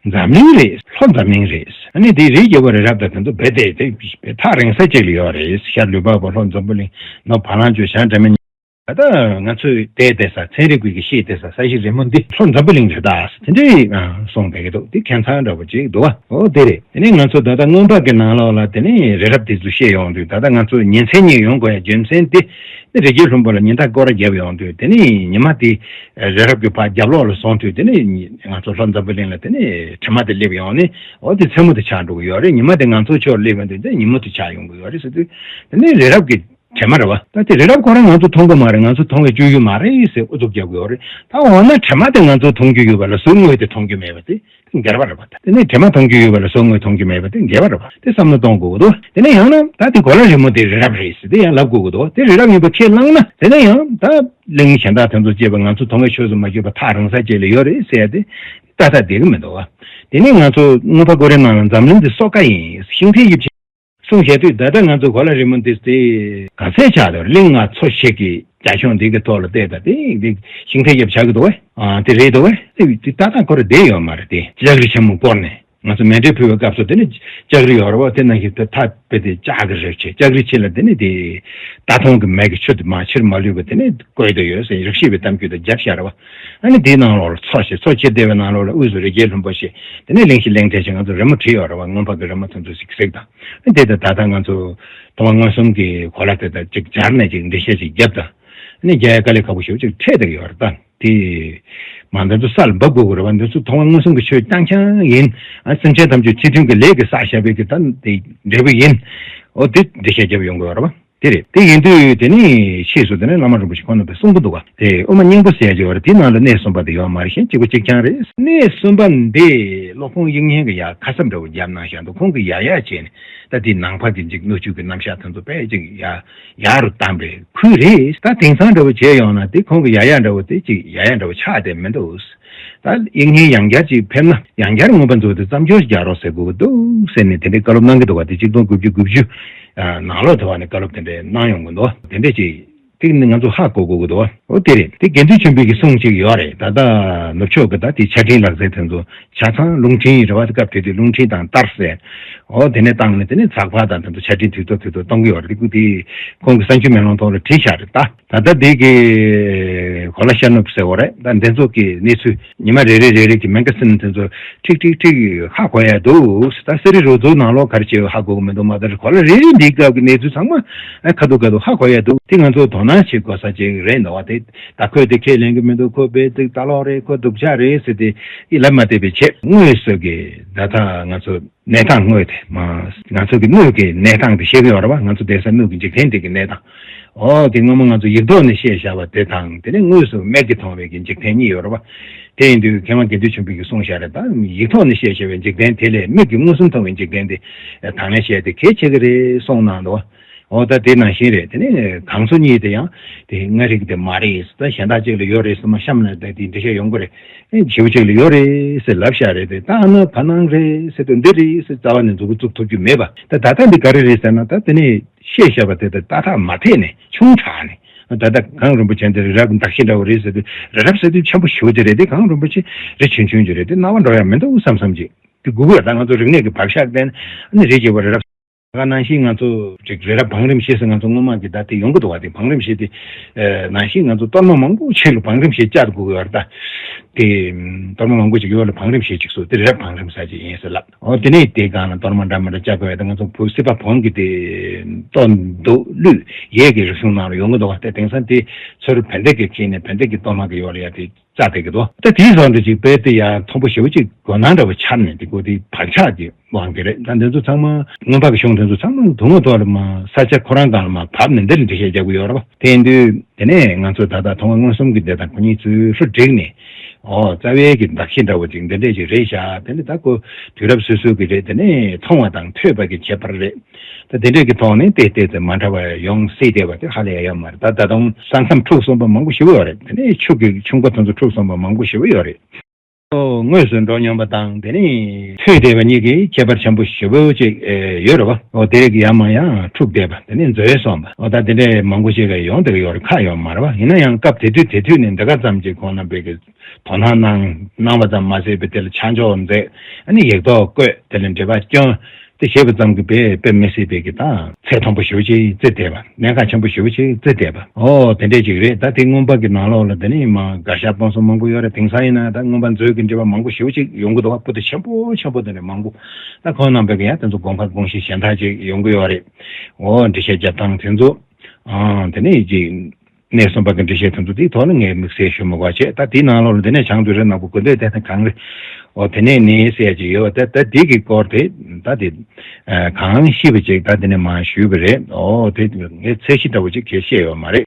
འཛམ་གླིང་རེད། ལྷོ་འཛམ་གླིང་རེད། ཨ་ནི་དེ་རི་རྒྱལ་པོ་རི་རབ་དང་དེ་ཚོ་རྦད་དེ་དེ་ཐག་རིང་ས་ཅིག་ལ་ཡོད་རེད། ཤར་ལུས་འཕགས་པོ་ལྷོ་འཛམ་བུ་གླིང་ནོ་བ་ལང་སྤྱོད་བྱང་སྒྲ་མི་ད་ལྟ་ང་ཚོས་བསྡད་བསྡད་ས་ཚན་རིག་པའི་གི་ཤེས་བསྡད་ས་ས་གཞི་རིལ་མོ་འདི་ལྷོ་འཛམ་བུ་གླིང་རེད་ད་དེ་འདྲའི་གསུངས་བསྡད་ཀྱི་འདུག་དེ་ཁྱད་མཚར་འདྲ་པོ་ཅིག་འདུག་བ། འོ་དེ་རེད། དེ་ནས་ང་ཚོ་ད་ལྟ་མངོན་པ་གི་ནང་ལོགས་ལ་དེ་ནས་རི་རབ་དེ་ཚོ་བཤད་ཡོང་དུས་ད་ལྟ་ང་ཚོ་ཉིན་མཚན་གཉིས་ཡོང་དགོས་ཡ་རྒྱུ་མཚན་དེ་ནི་རི་རྒྱལ་ལྷུན་པོ་ལ་ཉི་ཟླ་སྐོར་ར་བརྒྱབ་ཡོང་དུས་དེ་ནས་ཉི་མ་དེ་རི་རབ་ཀྱི་ཕར་རྒྱབ་ལོགས་ལ་སོང་དུས་དེ་ནས་ང་ཚོ་ལྷོ་འཛམ་བུ་གླིང་ལ་དེ་ནས་དྲི་མ་དེ་སླེབས་ཡོང་ནས་འོ་དེ་མཚན་མོ་དེ་ཆགས་འགྲོ་གི་ཡོད་རེད། ཉི་མ་དེ་ང་ཚོ་ཕྱོགས་སླེབས་ཡོང་དུས་དེ་ཉིན་མོ་དེ་ཆགས་ཡོང་གི་ཡོད་རེད་ཟེར་དུས་དེ་ནས་རི་རབ་ཀྱི་དྲི་མ་རེད་བ། ད་དེ་རི་རབ་ཁོ་རང་ང་ཚོ་མཐོང་གི་མ་རེད། ང་ཚོ་མཐོང་བའི་སྤྱོད་ཡུལ་མ་རེད་ཟེར་ཨུ་ཚུགས་རྒྱབ་དགོས་རེད། ད་འོ་ན་དྲི་མ་དེ་ང་ཚོ་མཐོང་རྒྱུ་ཡོད་པ་ལ་གཟུགས་དངོས་དེ་མཐོང་རྒྱུ་མེད་པ་དེ་འགལ་བ་རེད་བ། ད་དེ་ནས་དྲི་མ་མཐོང་རྒྱུ་ཡོད་པ་ལ་གཟུགས་དངོས་མཐོང་རྒྱུ་མེད་པ་དེ་འགལ་བ་རེད་བ། དེ་བསམ་བློ་གཏོང་དགོས་ཀྱི་འདུག་དེ་ནས་ཡང་ན་ད་དེ་གོ་ལ་རི་མོ་དེ་རི་རབ་རེད་ཟེར་དེ་ཡང་ལབ་དགོས་ཀྱི་འདུག་དེ་རི་རབ་ཡིན་པ་ཁས་བླངས་ན་དེ་ནས་ཡང་ད་གླིང་གཞན་དག་དེ་ཚོ་སྐྱེས་པ་ང་ཚོ་མཐོང་བའི་ཆོས་སུ་མ་གྱུར་པ་ཐག་རིང་ས་ཅིག་ལ་ཡོད་རེད་ཟེར་ཡ་དེ་ཏག་ཏག་བསྡད་ཀྱི་མི་འདུག་བ། དེ་ནས་ང་ཚོ་མངོན་པ་མགོ་རིལ་ནང་ལ་འཛམ་གླིང་འདི་སོ་ཀ་ཡིན་ཤིང་རྟའི་དབྱིབས་ཅན། གསུངས་བཞག་དུས་ད་ལྟ་ང་ཚོ་གོ་ལ་རི་མོ་འདི་དེ་ག་ཚད་ཆགས་འདུག་གླིང་ལྔ་མཚོ་བཞི་གི་རྒྱ་ཁྱོན་འདི་གི་ཐོག་ལ་བལྟས་ད་དེ་འདི་ཤིང་རྟའི་དབྱིབས་ཆགས་ཀྱི་འདུག་བས། ཨ་དེ་རེད་འདུག་བས། དེ་དེ་ཏག་ཏག་ཁོ་ར་བསྡད་ཡོད་མ་རེད། དེ་ལྕགས་རི་ཆེན་མོ་བསྐོར་ནས་ང་ཚོ་མཎྜལ་ཕུལ་བའི་སྐབས་སུ་དེ་ནི་ལྕགས་རི་ཡོད་རེད་བ། དེ་ནང་བཞིན་དེ་ཐག་རྦད་དེ་ལྕགས་ཀྱི་རི་ཆེ་ལྕགས་རི་ཆེ་ལ་དེ་ནི་དེ་རྟ་ཐོང་གི་མལ་གྱི་ཆུ་དེ་མ་ཕྱིར་མ་ལུས་པ་དེ་ནི་བསྐོལ་དུ་ཡོད་ཟེར་རིགས་ཤེས་པའི་གཏམ་རྒྱུད་དེ་བརྒྱབ་བཞག་རེད་བ། ཨ་ནི་དེའི་ནང་ལོགས་ལ་མཚོ་ཞེས་མཚོ་ཆེ་བསྡད་པའི་ནང་ལོགས་ལ་དབུས་སུ་རི་རྒྱལ་ལྷུན་པོ་ཞེས་དེ་ནི་གླིང་བཞི་གླིང་མཐའི་ཞེས་ང་ཚོ་རི་མོ་བྲིས་ཡོད་རེད་བ། མངོན་པ་གི་རི་མོ་དེ་ཚོ་ཞིག་གཟིགས་དང་། དེ་ལྟར་ད་ལྟ་ང་ཚོ་མཐོང་བ་མངོན་སུམ་གྱི་གོ་ལ་དེ་དང་ཅིག་སྦྱར་ནས་ཅིག་འགྲེལ་བཤད་ཅིག་བརྒྱབ་དང་ ནི་རྒྱལ་ཡ་དཀའ་ལས་ཁག་པོ་ཞེ་པོ་ཅིག་འཕྲད་བསྡད་ཀྱི་ཡོད་རེད་ད། དེ་མ་འདི་ཚོ་ས་ལ་འབབ་དགོས་ཀྱི་རེད་བ། འདི་ཚོ་ཐོག་མ་མངོན་སུམ་གྱི་ཆོས་རྐྱང་རྐྱང་ཡིན། ཨ་སེམས་ཅན་ཐམས་ཅད་ཚེ་མཐུན་གྱི་ལས་ཀྱི་བསགས་བཞག་པའི་གི་ད་དེ་འབྲས་བུ་ཡིན། འོ་དེ་འགྲེལ་བཤད་རྒྱབ་ཡོང་དགོས་རེད་བ། དེ་རེད། དེ་ཡིན་དུས་དེ་ནི་ཕྱིས་སུ་དེ་ནི་བླ་མ་རིན་པོ་ཆེ་ཁོང་རྣམ་པས་གསུང་གི་འདུག་ག་དེ་དབུ་མ་སྙིང་པོ་ཟེར་ཡ་ཅིག་ཡོད་རེད། དེའི་ནང་ལ་གནས་གསུམ་པ་དེ་ཡོད་མ་རེད། གཞན་གཅིག་པ་གཅིག་རྐྱང་རེད། གནས་གསུམ་པ་འདི་སློབ་དཔོན་དབྱིག་གཉེན་གྱི་ཡ་ཁ་གསབ་འདྲ་བོ་བརྒྱབ་གནང་བཞག་འདུག་ཁོང་གིས་ཡ་ཡ་བྱས་ནས་ད་དེའི་ནང་པ་གི་ཅིག་སྣོད་བཅུད་ཀྱི་རྣམ་གཞག་དེ་ཚོ་དཔེ་ཅིག་ཡ་ཡག་རུ་བཏང་པའི་ཁུལ་རེད། ད་དེང་སང་འདྲ་བོ་བྱས་ཡོང་ན་དེ་ཁོང་གི་ཡ་ཡ་འདྲ་བོ་དེ་ཅིག་ཡ་ཡ་འདྲ་བོ་ཆགས་བསྡད་མི་འདུག་ད་དབྱིག་གཉེན་ཡང་བསྐྱར་ཅིག་ཕེབས་ན་ཡང་བསྐྱར་མངོན་པ་མཛོད་དེ་བརྩམས་ཆོས་རྒྱག་རོགས་ཟེར་དགོས་ཀྱི་འདུག་ཟེར་ནས་དེ་འདྲའི་བཀའ་སློབ་གནང་གི་འདུག་བ། དེ་ཆིག་སྟོང་དགུ་བརྒྱ་དགུ་བཅུ་ནང་ལོགས་དེ་བ་ནས་བཀའ་སློབ་དེ་འདྲ་གནང་ཡོང་གི་འདུག་དེ་འདྲ་ཅིག་དེ་ནི་ང་ཚོ་ཧ་གོ་དགོས་ཀྱི་འདུག་འོ་དེ་རེད། དེ་དགེ་འདུན་ཆོས་འཕེལ་གྱི་གསུང་ཅིག་ཡོད་རེད། ད་ལྟ་ནུབ་ཕྱོགས་ཀྱི་ད་དེ་ཆ་འཕྲིན་ལག་རྩལ་དེ་ཚོ་ཆ་ཚང་རླུང་འཕྲིན་རེད་བ། སྐབས་དེ་དུས་རླུང་འཕྲིན་དང་ཏར་ཟེར། འོ་དེ་ནས་བཏང་ནས་དེ་ནས་ཚགས་པར་དང་དེ་ཚོ་ཆ་འཕྲིན་དུས་ཐོག་དུས་ཐོག་གཏོང་གི་ཡོད་རེད། དེ་ཀུ་དེ་ཁོང་གི་གསར་འགྱུར་མེ་ལོང་ཐོག་ལ་བྲིས་བཞག་རེད་ད། ད་ལྟ་འདི་གི་གོ་ལ་ཤར་ནུབ་ཟེར་བ་རེད། ད་འདི་ཚོ་གི་གནས་ཚུལ་ཉི་མ་རེ་རེ་རེ་རེ་གི་མེ་ག་སིན་དེ་ཚོ་ཁྲིག་ཁྲིག་ཁྲིག་ཧ་གོ་ཡ་འདུག་ད་གསེར་རི་རོ་ཚོའི་ནང་ལོགས་ག་རེ་བྱས་ཡོད་ཧ་གོ་གི་མི་འདུག་མ་ད་གོ་ལ་རེ་རེ་འདིའི་སྐབས་ཀྱི་གནས་ཚུལ་ཚང་མ་ཨ་ཁ་ཐུག་ཁ་ཐུག་ཧ་གོ་ཡ་འདུག་དེ་ང་ཚོ་དོ་སྣང་བྱེད་དགོས་ས་ཅིག་རེད་འདུག་བ། དེ་ད་ཁོས་དེ་ཁས་ལེན་གི་མི་འདུག་ཁོ་དཔེ་དེ་ལྟ་ལོག་རེད། ཁོ་སྡུག་ཅག་རེད་ཟེར་ཏེ་ཡིད་ལ་མ་བདེ་བའི་བྱེད་དངོས་སུ་གི་ད་ལྟ་ང་ཚོ། གནས་སྟངས་དངོས་དེ་མ། ང་ཚོ་གི་དངོས་ཀྱི་གནས་སྟངས་དེ་ཤེས་ཀྱི་ཡོད་རེད་བ། ང་ཚོ་བསྡད་ས་དངོས་ཀྱི་འཇིག་རྟེན་དེ་གི་གནས་སྟངས། ཨོ་དེ་སྔོན་མ་ང་ཚོ་ཡིག་ཐོག་ནས་བཤད་བཞག་པ་དེ་དང་དེ་ནས་དངོས་སུ་མིག་གིས་མཐོང་བའི་གི་འཇིག་རྟེན་གཉིས་ཡོད་རེད་བ། དེ་ཡིན་དུས་མཁས་དབང་དགེ་འདུན་ཆོས་འཕེལ་གྱིས་གསུངས་བཞག་རེད། ད་ཡིག་ཐོག་ནས་བཤད་བཞག་པའི་འཇིག་རྟེན་དེ་ལས་མིག་གིས་མངོན་སུམ་མཐོང་བའི་འཇིག་རྟེན་དེ་དང་ལེན་བྱས་ཏེ་གལ་ཆེ་གི་རེད་གསུངས་གནང་འདུག་ཨོ་ད་དེ་ནང་བཞིན་རེད། དེ་ནས་གང་ཚོ་གཉིས་དེ་ཡང་དེ་ང་རིག་དེ་མ་རེད། ད་གཞན་དག་ཅིག་ལ་ཡོད་རེད་ཟེར་མ་གཤམ་ལ་ད་དེ་འགྲེལ་བཤད་ཡོང་གི་རེད། ཨེ་ཞེ་པོ་ཅིག་ལ་ཡོད་རེད་ཟེར་ལབ་བཞག་རེད་དེ། ད་ཨ་ན་བ་ནང་རེད་ཟེར་དུས་འདི་རེད་ཟེར་རྩ་བ་ནས་མཛུབ་གུ་བཙུགས་ཐུབ་རྒྱུ་མེད་པ། ད་ད་ལྟ་འདི་ག་རེ་རེད་ཟེར་ན་ད་དེ་ནས་བཤད་བཞག་པ་དེ་ད་ཏག་ཏག་མ་ཕེབས་ནས་ཆུང་དྲགས་ནས། ད་ལྟ་གངས་རིན་པོ་ཆེ་འདི་རི་རབ་གདགས་ཤིང་འདྲ་བོ་རེད་ཟེར་དུས་རི་རབ་ཟེར་དུས་ཆེན་པོ་ཞེ་པོ་ཅིག་རེད་དེ། གངས་རིན་པོ་ཆེ་རི་ཆུང་ཆུང་ཅིག་རེད་དེ། སྣང་བ་འགྲོ་ཡ་མི་འདུག་བསམ་བསམ་ཅིག་དེ་དགོས་ཀྱི་ཡོད། ད་ང་ཚོ་རིག་གནས་ཀྱི་བག་ཆགས་ལྡན་ཨ་ནི་རི་རྒྱལ་པོ་རི་རབ། ད་ག་ནང་བཞིན་ང་ཚོ་ཅིག་རི་རབ་བང་རིམ་བཞི་ཟེར་ང་ཚོ་སྔོན་མ་གི་ད་དེ་ཡོང་གི་འདུག་བ། དེ་བང་རིམ་བཞི་དེ་ནང་བཞིན་ང་ཚོ་གཏོར་མ་མང་པོ་ཆེ་ལ་བང་རིམ་བཞི་བཅར་དགོས་ཀྱི་ཡོད་རེད་ད། དེ་གཏོར་མ་མང་པོ་ཅིག་ཡོད་ལ་བང་རིམ་བཞི་ཅིག་སོ་དེ་རི་རབ་བང་རིམ་ཟེར་ཅིག་ཡིན་ཟེར་ལབ། ཨོ་དེ་ནས་དེ་སྒང་ལ་གཏོར་མ་འདྲ་མི་འདྲ་བཅར་དགོས་ཡོད། ད་ང་ཚོ་བོད་སྲིད་པ་བོན་གྱི་དེ་གཏོར་འདུག་གླུད་ཡས་ཀྱི་རིག་གཞུང་ནང་ལ་ཡོང་གི་འདུག་བ། དེ་དེང་སང་དེ་ཚུར་བན་དེ་གི་ཁྱེར་ནས་བན་དེ་གི་གཏོར་མ་གི་ཡོད་ལ་ཡ་དེ། རྩ་དེ་གི་དོ། ད་དེའི་བཟང་དུ་ཅིག་དཔེ་དེ་ཡང་མཐོན་པོ་ཞེ་པོ་ཅིག་དགོས་སྣང་འདྲ་བོ་འཆར་ནས་དེ་ཀོ་དེ་བག་ཆགས་ཀྱི་དབང་གིས་རེད། ད་འདི་ཚོ་ཚང་མ་མངོན་པ་གི་གཞུང་དེ་ཚོ་ཚང་མ་དུང་ངོ་ཐོག་ལ་མ་ས་ཆ་ཁོ་རང་སྒང་ལ་མ་བབས་ནས་འདིར་འགྲེལ་བཤད་རྒྱག་གི་ཡོད་རེད་བ། དེ་ཡིན་དུས་དེ་ནས་ང་ཚོ་ད་ལྟ་མཐོང་བ་མངོན་སུམ་གྱི་འདི་དང་ཁོ་གཉིས་ཚོས་ཧྲུ་བསྒྲིགས་ནས་ཨོ་རྩ་བའི་གི་གདགས་གཞི་འདྲ་བོ་ཅིག་འདི་འདྲས་ཅིག་རེད་ཤག་དེ་ནས་ད་ཁོ་དུས་རབས་སོ་སོ་གི་རེད། དེ་ནས་མཐོང་བ་དང་ཐོས་པ་གི་ཁྱད་པར་རེད། ད་དེ་འདྲས་ཀྱི་ཐོག་ནས་ཏེ་ཏེ་ཏེ་མ་འདྲ་བ་ཡོང་སྲིད་བསྡད་པ་དེ་ཧ་ལས་ཡ་ཡོད་མ་རེད། ད་ད་དུང་ས་མཚམས་འཁྲུགས་སོང་པ་མང་པོ་ཞེ་པོ་ཡོད་རེད། དེ་ནས་ཆུ་གི་ཆུ་མགོ་དེ་ཚོ་འཁྲུགས་སོང་པ་མང་པོ་ཞེ་པོ་ཡོད་རེད། དངོས་སུ་འགྲོ་སྙོམས་པ་དང་དེ་ནས་ཐོས་བསྡད་པ་གཉིས་ཀྱི་ཁྱད་པར་ཆེན་པོ་ཞེ་པོ་ཅིག་ཡོད་རེད་བ། འོ་དེ་གི་ཡ་མ་ཡང་འཁྲུགས་བསྡད་པ་དེ་ནས་འཛོལ་སོང་བ། འོ་ད་དེ་འདྲས་མང་པོ་ཞིག་ག་ཡོང་བསྡད་ཀྱི་ཡོད་རེད། ཁག་ཡོད་མ་རེད་བ། ཡིན་ན་ཡང་སྐབས་དེ་དུས་དེ་དུས་ནས་འདི་ག་ཙམ་ཅིག་ཁོང་རྣམ་པས་ཀྱི་དོ་སྣང་གནང་གནང་བ་ཙམ་མ་ཟད་པའི་དེ་ལ་ཆ་འཇོག་མཛད། ཨ་ནི་ཡིག་ཐོག་བཀོད། དེ་ལ་འགྲེལ་པ་བསྐྱོན། དེ་བྱས་པ་ཙམ་གྱིས་དཔེ་དཔེ་མི་སྲིད་པའི་གི་ད་ཚད་མཐོན་པོ་ཞེ་པོ་ཅིག་བརྩི་བསྡད་པ། གནད་འགག་ཆེན་པོ་ཞེ་པོ་ཅིག་བརྩི་བསྡད་པ། ཨོ་དེ་འདྲས་ཅིག་རེད། ད་དེ་མངོན་པ་གི་ནང་ལོགས་ལ་དེ་ནས་མ་དགག་བཞག་སྤོང་གསུམ་མང་པོ་ཡོད་རེད། དེང་སང་ཡིན་ན་ད་མངོན་པ་མཛོད་ཀྱི་འགྲེལ་པ་མང་པོ་ཞེ་པོ་ཅིག་ཡོང་གི་འདུག་བ། པོ་ཏི་ཆེན་པོ་ཆེན་པོ་དེ་འདྲས་མང་པོ། ད་ཁོང་རྣམ་པས་ཀྱི་ཡང་དེ་ཚོ་དགོངས་པ་དགོངས་གཞི་གཞན་དག་ཅིག་ཡོང་གི་ཡོད་རེད། ཨོ་འགྲེལ་བཤད་རྒྱབ་སྟངས་དེ་ཚོ། ཨང་དེ་ནས་ཅིག་གནས་གསུམ་པ་གི་འགྲེལ་བཤད་དེ་ཚོ་དེའི་ཐོག་ལ་ངས་དམིགས་བསལ་ཞུ་མི་དགོས་བྱས། ད་དེའི་ནང་ལོགས་ལ་དེ་ནས་བྱང་དུ་རེ་ནག་པོ་དགོས་འདོད་དེ་ཐེངས་གང་རེད། འོ་དེ་ནས་ནི་ཟེར་ཡ་ཅིག་ཡོད་པ། ད་ད་དེ་གི་སྐོར་དེ་ད་དེ་གང་ཤེས་པ་ཅིག་ད་དེ་ནས་མ་ཞུས་པ་རེད། འོ་དེ་ངས་ཚད་གཞི་འདྲ་བོ་ཅིག་གལ་བཤད་ཡོད་མ་རེད།